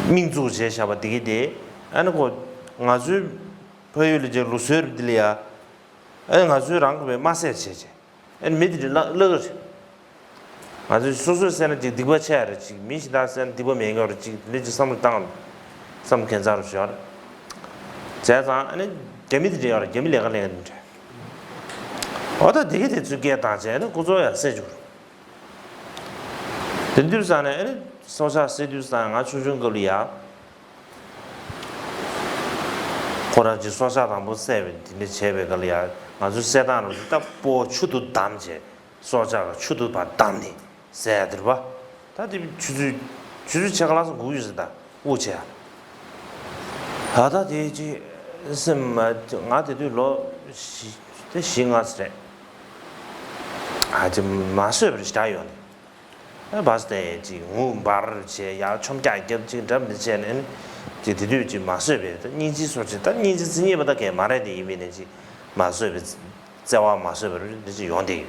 སྨིན་བཙུགས་བྱས་བཞག་པ་འདི་གི་དེ་ཨ་ནི་ཁོ་ང་ཚོའི་ཕ་ཡུལ་ལ་ཅིག་ལུགས་སྲོལ་འདི་ལ་ཡ་ཨ་ནི་ང་ཚོའི་རང་གི་བས་མ་བསད་བྱས་བྱས་ཨ་ནི་མི་དེ་འདྲ་བརླག་བརླག་གི་རེད། ང་ཚོས་སོ་སོས་བསད་ན་ཅིག་སྡིག་པ་ཆེ་ཡ་རེད། ཅིག་མི་གཞན་དག་བསད་ན་སྡིག་པ་མེད་ཀྱང་རེད། ཅིག་འདི་ཅིག་བསམ་བློ་བཏང་བསམ་ཁྱད་མཚར་རུ་ཞོར། བྱས་ཙང་ཨ་ནི་རྒྱ་མི་དེ་འདྲ་ཡོད་རེད། རྒྱ་མི་ལས་ཀ་ལས་ཀ་དེ་འདྲ། འོ་ད་དེ་གི་དེ་ཚོའི་སྐད་བཏང་བྱས་ནས་ཁོ་ཚོ་ཡང་བསད་བཅུག་རེད། དེ་དུས་ཙང་ནས་ཨ་ནི་སྲོག་ཆགས་བསད་དུས་ཙང་ང་ཆུང་ཆུང་སྐབས་ལ་ཡ། ཁོ་རང་ཅིག་སྲོག་ཆགས་དང་པོ་བསད་པའི་དེ་འདྲ་བྱས་པའི་སྐབས་ལ་ཡ་ང་ཚོའི་བསད་སྟངས་རུ་ད་སྤོ་བོ་ཆུ་དུ་བསྡམས་བྱས་སྲོག་ཆགས་ལ་ཆུ་དུ་ཕར་བསྡམས་ནས་བསད་ཡ་དེ་རེད་པ། ད་དེ་ཆུ་ཚོད་ཆུ་ཚོད་ཕྱེད་ཀ་ལྷག་ཙམ་སྒུག་ཡོད་ཟེར། ད་དབུགས་ཆད་ཡ། ད་ལྟ་དེ་ཅི་སེམས་མ་ང་དེ་དུས་ལོ་བཞི་དེ་བཞི་ལྔ་ཙམ་རེད། ཨ་ཅེ་མ་བཟོད་པར་ཞེ་དྲག་ཡོང་ནས་ཨ་བ་སི་དེ་ཅི་ངུ་འབར་བྱས་ཡར་ཆོམ་རྒྱག་རྒྱབ་ཅིག་འདྲ་མི་བྱས་ནས་ཅི་དེ་དུས་ཅི་མ་བཟོད་པའི་ད་སྙིང་རྗེ་སོགས་ཅི་ད་སྙིང་རྗེ་རྩི་ཉེས་པ་ད་གས་མ་རེད། དེ་ཡིན་མིན་ནས་ཅི་མ་བཟོད་པའི་བརྩེ་བ་མ་བཟོད་པར་འདི་ཅི་ཡོང་བསྡད་ཡོད།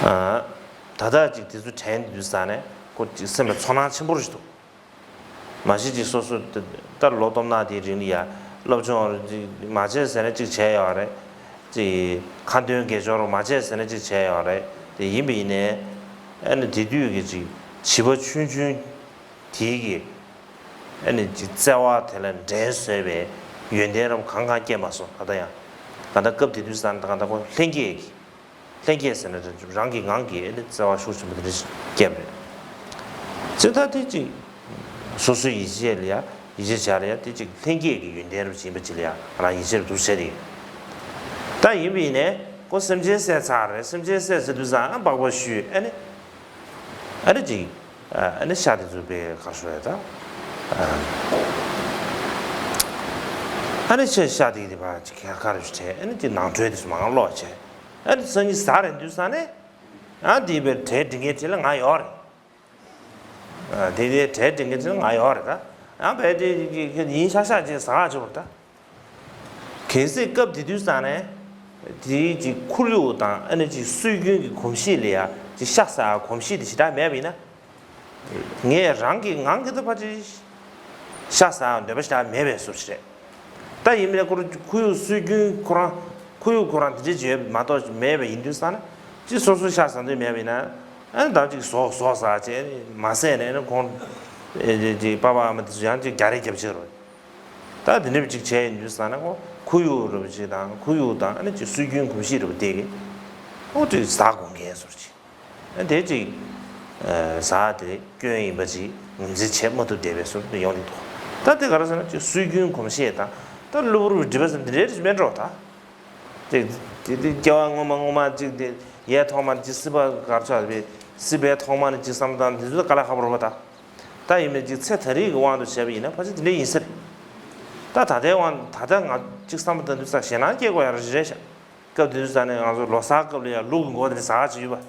ཨ་ད་ལྟ་ཅིག་དེ་ཚོ་དྲན་དུས་ཙ་ནས་ཁོ་ཅིག་སེམས་ལ་ཚོར་སྣང་ཆེན་པོ་རེ་ཞིག་འདུག་མ་གཞི་ཅིག་སོ་སོ་ད་ལོ་སྟོབས་ན་དེའི་རིང་ལ་ཡ་སློབ་སྦྱོང་ཅིག་མ་བྱས་ཟེར་ན་ཅིག་བྱས་ཡོད་རེད། ཅིག་ཁ་འདོན་དགེ་སྦྱོར་མ་བྱས་ཟེར་ན་ཅིག་བྱས་ཡོད་རེད། དེ་ཡིན་པ་ཡིན་ནའི་ཨ་ནི་དེ་དུས་ཀྱི་ཅིག་བྱིས་པ་ཆུང་ཆུང་དེའི་གི་ཨ་ནི་ཅིག་བརྩེ་བ་དེ་ལ་འགྲན་བཟོད་པའི་ཡོན་ཏན་རབ་གང་གང་སྐྱེས་མ་སོང་། ད་ལྟ་ཡང་ག་ད་སྐབས་དེ་དུས་ཙ་ན་ད་ག་ད་ཁོ་ལྷན་སྐྱེས་ཀྱི། ལྷན་སྐྱེས་ཟེར་ན་རང་གི་ངང་གིས་ནི་བརྩེ་བ་ཤུགས་ཆེན་པོ་དེ་འདྲ་ཞིག་སྐྱེས་པ་རེད། ཅེས་ད་དེ་ཅིག་སོ་སོའི་ཡིད་ཆེས་ལ་ཡ་ཡིད་ཆེས་བྱ་ལ་ཡ་དེ་ཅིག་ལྷན་སྐྱེས་ཀྱི་ཡོན་ཏན་རུ་ཕྱིན་པ་ཅིག་ལ་ཡ་ང་རང་ཡིད་ཆེས་རུ་འདུག་བྱས་ཏེ། ད་ཡིན་པ་ཡིན་ནའི་ཁོ་སེམས་ཅན་བསད་ཚར་རེད། སེམས་ཅན་བསད་ཟེར་དུས་ཙང་ཨ་སྦག་སྦག་ཞུས་ཨ་ནི་ཨ་ནི་ཅིག་ཨ་ནི་ཤ་དེ་ཚོ་པའི་གར་ཤོར་ཡ་ད་ཨ་ནི་ཤ་ཤ་དེ་དེ་བ་ཅིག་ག་གར་ཞུ་བྱས་ཨ་ནི་ཅིག་ནང་ཁྲོལ་དེ་ཚོ་མང་ལོག་བྱས། ཨ་ནི་སང་ཉིན་གཟའ་རེད་འདུག་ས་ནས། ཨ་དེའི་བའི་གྲལ་འགྲིག་མཁན་དེ་ལ་ང་ཡོད་རེད། ཨ་དེ་དེའི་གྲལ་འགྲིག་མཁན་དེ་ལ་ང་ཡོད་རེད་ད། ཨ་བས་དེ་ཡིན་ཤག་ཤག་ཅེས་ཟ་ཁ་ཆེ་བར་ད། གལ་སྲིད་སྐབས་དེ་དུས་ཙང་ནས་དེའི་ཅིག་ཁོར་ཡུག་དང་ཨ་ནི་ཅིག་སྲོལ་རྒྱུན་གྱི་གོམས་གཤིས་ལ་ཡ་ཅིག་ཤ་ཟ་གོམས་གཤིས་དེ་ཞེ་དྲག་མེད་པ་ཡིན་ན། ངས་རང་གི་ངང་གིས་ད་ཕལ་ཆེར་ཤ་ཟ་འདོད་པ་ཞེ་དྲག་མེད་པའི་བཟོ་ཞིག་རེད། ད་ཡིན་ནའི་ཁོ་རང་ཁོར་ཡུག་སྲོལ་རྒྱུན་ཁོ་རང་ཁོར་ཡུག་ཁོ་རང་དེ་འདྲ་ཅིག་ཡོད་མ་གཏོགས་མེད་པ་ཡིན་དུས་ཙང་ན་ཅིག་སོ་སོ་ཤ་ཟ་འདོད་མེད་པ་ཡིན་ན་ཨ་ནི་ད་ཅིག་ཟོག་ཟོག་ཟ་བྱས་མ་བསད་ནས་ཨ་ནི་ཁོང་ཅིག་པ་ཕ་ཨ་མ་དེ་ཚོ་ཡང་ཅིག་རྒྱག་རེས་རྒྱབ་བྱེད་རོགས། ད་དེ་འདྲ་ཅིག་བྱས་ཡིན་དུས་ཙང་ན་ཁོ་ཁོར་ཡུག་རེད་པ་ཅིག་དང་ཁོར་ཡུག་དང་ཨ་ནི་ཅིག་སྲོལ་རྒྱུན་གོམས་གཤིས་རེད་པ་དེ་གི་ཨོ་ཅིག་ཟ་དགོས་མཁན་བཟོ་ཅིག་དེ་ཅིག་ཟ་དེ་སྐྱོན་ཡིན་པ་ཅིག་ངོས་འཛིན་བྱེད་མ་ཐུབ་བསྡད་པའི་བཟོ་འདྲ་ཡོང་གི་འདུག་ད་དེ་ག་རེ་ཟེར་ན་ཅིག་སྲོལ་རྒྱུན་གོམས་གཤིས་དང་ད་གློ་བུར་སྒྲིབ་པ་ཟེར་འདི་འདྲའི་རིགས་མེད་འགྲོ་ད། ཅིག་དེ་དེ་སྐྱེ་བ་སྔོན་མ་སྔོན་མ་ཅིག་དེ་ཡས་ཐོག་མར་ཅིག་སྲིད་པ་གར་ཆགས་པའི་སྲིད་པའི་ཐོག་མ་ནས་ཅིག་བསམ་བློ་བཏང་དེ་ཚོ་དཀའ་ལས་ཁག་པོ་རེད་པ་ད། ད་ཡིན་ནའི་ཅིག་ཚེ་ད་རེས་ཀྱི་དབང་དུ་བྱས་པ་ཡིན་ན་ཕལ་ཆེར་དེ་འདྲ་ཡིན་ས་རེད། ད་ད་ལྟའི་དབང་ད་ལྟ་ང་ཅིག་བསམ་བློ་བཏང་དུས་ཙང་ཞེད་སྣང་སྐྱེ་དགོས་ཡ་རེད་ཤག་སྐབས་དེ་དུས་ཙང་ནས་ང་ཚོ་ལོ་གསར་སྐབས་ལ་ཡ་ལུག་གི་མགོ་དེ་འདྲ་ཟ་ག་ཅིག་ཡོད་པ།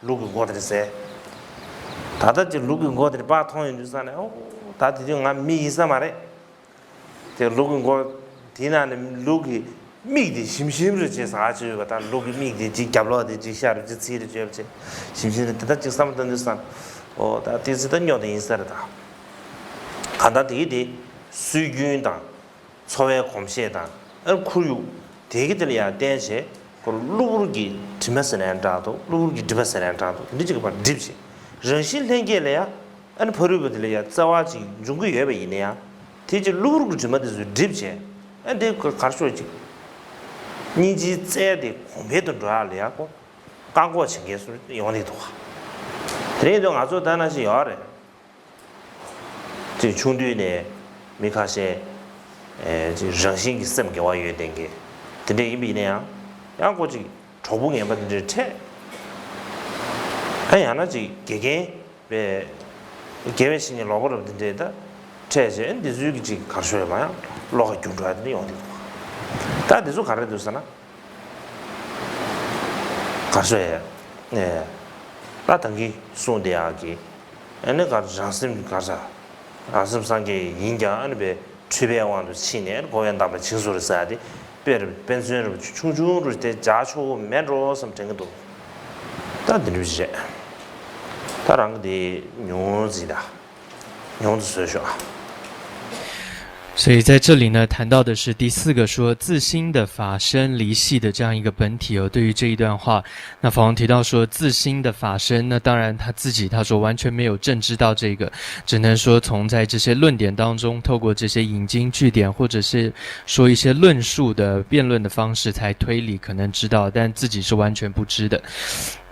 ལུག་གི་མགོ་དེ་འདྲ་ཟས། ད་ལྟ་ཅིག་ལུག་གི་མགོ་དེ་འདྲ་པར་མཐོང་ཡོང་དུས་ཙང་ནས་ཨོ་ད་དེ་དུས་ང་མི་ཡིན་ས་མ་རེད། དེ་ལུག་གི་མགོ་དེའི་ནང་ནས་ལུག་གི་ མིག་དེ་ཞིམ་ཞིམ་རེ་བྱས་ཟ་བྱས་ཡོད་པ་དང་། ལུག་གི་མིག་དེ་ཅིག་རྒྱབ་ལོག་དེ་ཅིག་ཤ་རེ་ཅིག་ཚིལ་རེ་བྱས་པ་བྱས་ཞིམ་ཞིམ་རེ་དེ་ལྟར་ཅིག་བསམ་བློ་བཏང་དུས་ཙང་། ཨོ་ད་དེ་ཚོ་ད་སྨྱོ་དེ་ཡིན་ས་རེད་ད། གང་ལྟར་དེ་གི་དེ་སྲོལ་རྒྱུན་དང་། འཚོ་བའི་གོམས་གཤིས་དང་། ཨ་ཁོར་ཡུག་དེ་གི་དེ་ལ་ཡང་བརྟེན་བྱས་ཁོ་གློ་བུར་གྱི་དྲི་མ་ཟེར་ན་ཡང་འདྲ་འདུག། གློ་བུར་གྱི་སྒྲིབ་པ་ཟེར་ན་ཡང་འདྲ་འདུག། འདི་གཅིག་གི་བར་སྒྲིབ་བྱས། རང་བཞིན་ལྷན་སྐྱེས་ལ་ཡང་ཨ་ནི་ཕ་རོལ་པོ་དེ་ལ་ཡང་བརྩེ་བ་ཅིག་འབྱུང་གི་ཡོད་པ་ཡིན་ན་ཡང་། དེ་ཅིག་གློ་བུར་གྱི་དྲི་མ་དེ་ཚོས་སྒྲིབ་བྱས། ཨ་འདི་ག་གར་ཤོག་ཅིག་སྙིང་རྗེའི་རྩལ་དེ་གོང་འཕེལ་དུ་འགྲོ་ཡག་ལ་ཡང་ཁོ་བཀག་འགོག་བྱེད་མཁན་སུ་ཡོང་གི་འདུག། དེ་རིང་དུ་ང་ཚོ་ད་ནང་བཞིན་ཡོད་རེད། ཅིག་ཆུང་དུས་ནས་མི་ཁ་ཤས་ཨེ་ཅིག་རང་བཞིན་གྱི་སེམས་དགེ་བ་ཡོད་བསྡད་མཁན་དེ་འདྲས་ཡིན་པ་ཡིན་ན་ཡང་། ཡང་ཁོ་ཅིག་གྲོགས་པོ་ངན་པ་དེ་འདྲས་འཕྲད། ཨ་ཡང་ན་ཅིག་དགེ་རྒན་པས་དགེ་བའི་བཤེས་གཉེན་ལོག་པ་རབ་དེ་འདྲས་ད་འཕྲད་བྱས། འདི་ཚོའི་གི་ཅིག་གར་ཤོར་ཡོད་པ་ཡང་བློ་ཁ་འགྱུར་འགྲོ་ཡ་དེ་འདྲས་ཡོང་གི་འདུག། ད་འདི་ཚོ་ག་རེ་འདུག་ཟེར་ན། གར་ཤོར་ཡ་ཨེ་ད་ད་གིན་གསུངས་བསྡད་ཡག་གི་ཨ་ནི་ག་རང་སེམས་ག་ས་རང་སེམས་སངས་རྒྱས་ཡིན་ཀྱང་། ཨ་ནི་པའི་འཁྲུལ་པའི་དབང་དུ་ཕྱིན་ནས་ཨ་ནི་ཁོ་བོས་བདག་པ་བྱིང་སོང་རེད་ཟེར་ཡ་དེ་དཔེ་རེད། དཔེ་མཚོན་རེད། ཆུང་ཆུང་རུ་དེ་འཇགས་ཆོག་གི་མེད་འགྲོ་བསམ་དྲན་གྱི་འདུག། ད་འདི་འདྲ་ཞིག་རེད། ད་རང་གི་དེ་ཉུང་ཟིག་ད་ཉུང་དུ་བཟོས་ཤོག་ཨ། 所以在这里呢，谈到的是第四个说自心的法身离系的这样一个本体哦。对于这一段话，那法王提到说自心的法身，那当然他自己他说完全没有正知道这个，只能说从在这些论点当中，透过这些引经据典或者是说一些论述的辩论的方式才推理，可能知道，但自己是完全不知的。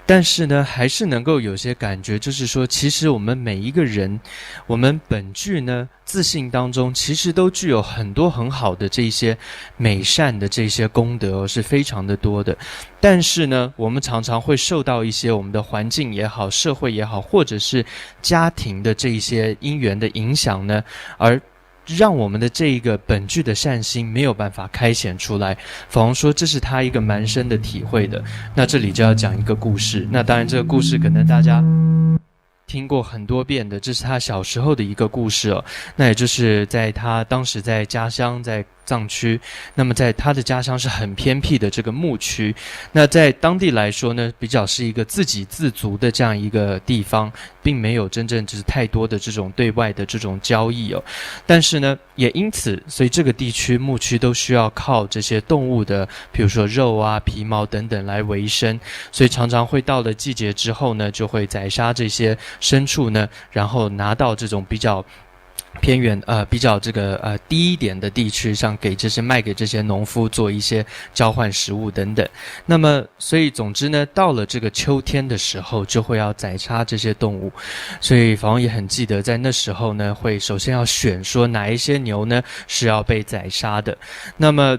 但是呢，还是能够有些感觉，就是说，其实我们每一个人，我们本具呢，自性当中其实都具有很多很好的这些美善的这些功德哦，是非常的多的。但是呢，我们常常会受到一些我们的环境也好、社会也好，或者是家庭的这一些因缘的影响呢，而让我们的这一个本具的善心没有办法开显出来。法王说这是他一个蛮深的体会的。那这里就要讲一个故事。那当然，这个故事可能大家听过很多遍的，这是他小时候的一个故事哦。那也就是在他当时在家乡，在藏区，那么在他的家乡是很偏僻的这个牧区。那在当地来说呢，比较是一个自给自足的这样一个地方，并没有真正就是太多的这种对外的这种交易哦。但是呢，也因此，所以这个地区牧区都需要靠这些动物的，比如说肉啊、皮毛等等来维生。所以常常会到了季节之后呢，就会宰杀这些牲畜呢，然后拿到这种比较偏远呃比较这个呃低一点的地区上，给这些卖给这些农夫做一些交换食物等等。那么所以总之呢，到了这个秋天的时候，就会要宰杀这些动物。所以法王也很记得，在那时候呢，会首先要选说哪一些牛呢是要被宰杀的。那么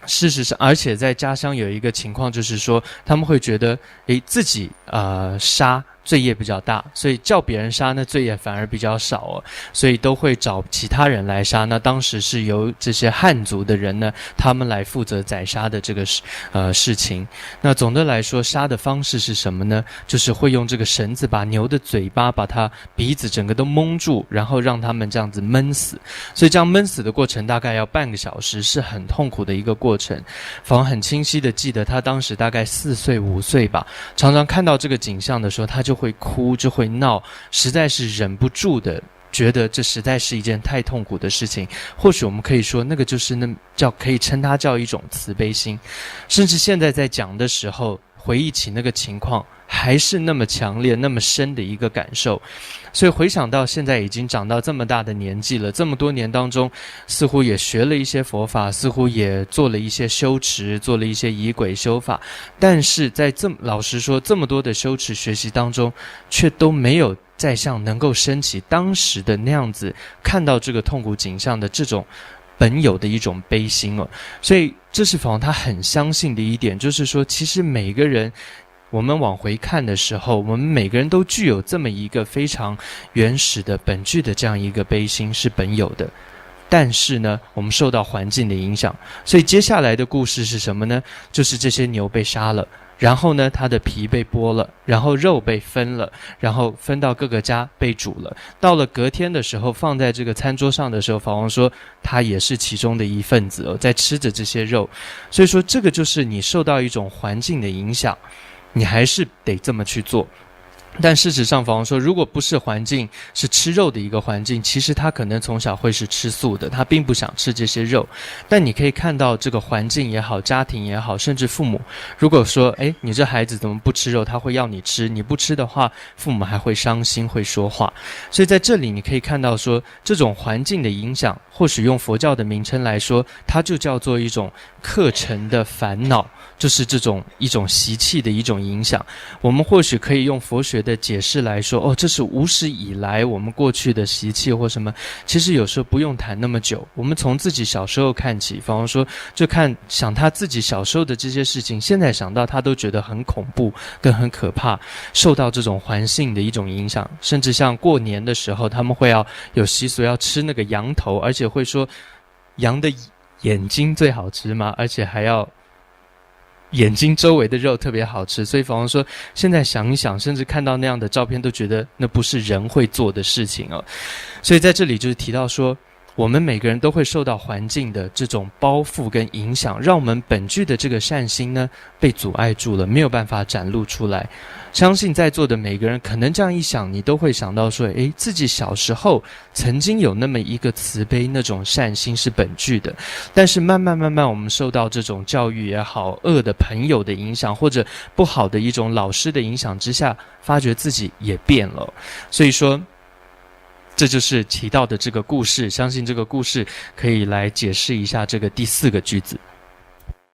事实上，而且在家乡有一个情况，就是说他们会觉得，诶，自己呃杀罪业比较大，所以叫别人杀呢，罪业反而比较少哦，所以都会找其他人来杀。那当时是由这些汉族的人呢，他们来负责宰杀的这个事呃事情。那总的来说，杀的方式是什么呢？就是会用这个绳子把牛的嘴巴，把它鼻子整个都蒙住，然后让他们这样子闷死。所以这样闷死的过程大概要半个小时，是很痛苦的一个过程。法王很清晰的记得，他当时大概四岁五岁吧，常常看到这个景象的时候，他就会哭，就会闹，实在是忍不住的。觉得这实在是一件太痛苦的事情，或许我们可以说，那个就是那叫可以称它叫一种慈悲心，甚至现在在讲的时候，回忆起那个情况，还是那么强烈、那么深的一个感受。所以回想到现在已经长到这么大的年纪了，这么多年当中，似乎也学了一些佛法，似乎也做了一些修持，做了一些仪轨修法，但是在这么老实说，这么多的修持学习当中，却都没有再像能够升起当时的那样子，看到这个痛苦景象的这种本有的一种悲心哦。所以这是法王他很相信的一点，就是说，其实每个人。我们往回看的时候，我们每个人都具有这么一个非常原始的本具的这样一个悲心是本有的，但是呢，我们受到环境的影响，所以接下来的故事是什么呢？就是这些牛被杀了，然后呢，他的皮被剥了，然后肉被分了，然后分到各个家被煮了。到了隔天的时候，放在这个餐桌上的时候，法王说他也是其中的一份子哦，在吃着这些肉。所以说，这个就是你受到一种环境的影响，你还是得这么去做。但事实上，法王说，如果不是环境是吃肉的一个环境，其实他可能从小会是吃素的，他并不想吃这些肉。但你可以看到，这个环境也好，家庭也好，甚至父母，如果说，哎，你这孩子怎么不吃肉？他会要你吃，你不吃的话，父母还会伤心，会说话。所以在这里，你可以看到说，这种环境的影响，或许用佛教的名称来说，它就叫做一种课程的烦恼。就是这种一种习气的一种影响。我们或许可以用佛学的解释来说，哦，这是无始以来我们过去的习气或什么。其实有时候不用谈那么久，我们从自己小时候看起，比方说，就看想他自己小时候的这些事情，现在想到他都觉得很恐怖，跟很可怕，受到这种环境的一种影响。甚至像过年的时候，他们会要有习俗要吃那个羊头，而且会说羊的眼睛最好吃嘛，而且还要眼睛周围的肉特别好吃。所以法王说，现在想一想，甚至看到那样的照片，都觉得那不是人会做的事情哦。所以在这里就是提到说，我们每个人都会受到环境的这种包袱跟影响，让我们本具的这个善心呢被阻碍住了，没有办法展露出来。相信在座的每个人，可能这样一想，你都会想到说，诶，自己小时候曾经有那么一个慈悲，那种善心是本具的，但是慢慢慢慢，我们受到这种教育也好，恶的朋友的影响，或者不好的一种老师的影响之下，发觉自己也变了。所以说，这就是提到的这个故事，相信这个故事可以来解释一下这个第四个句子。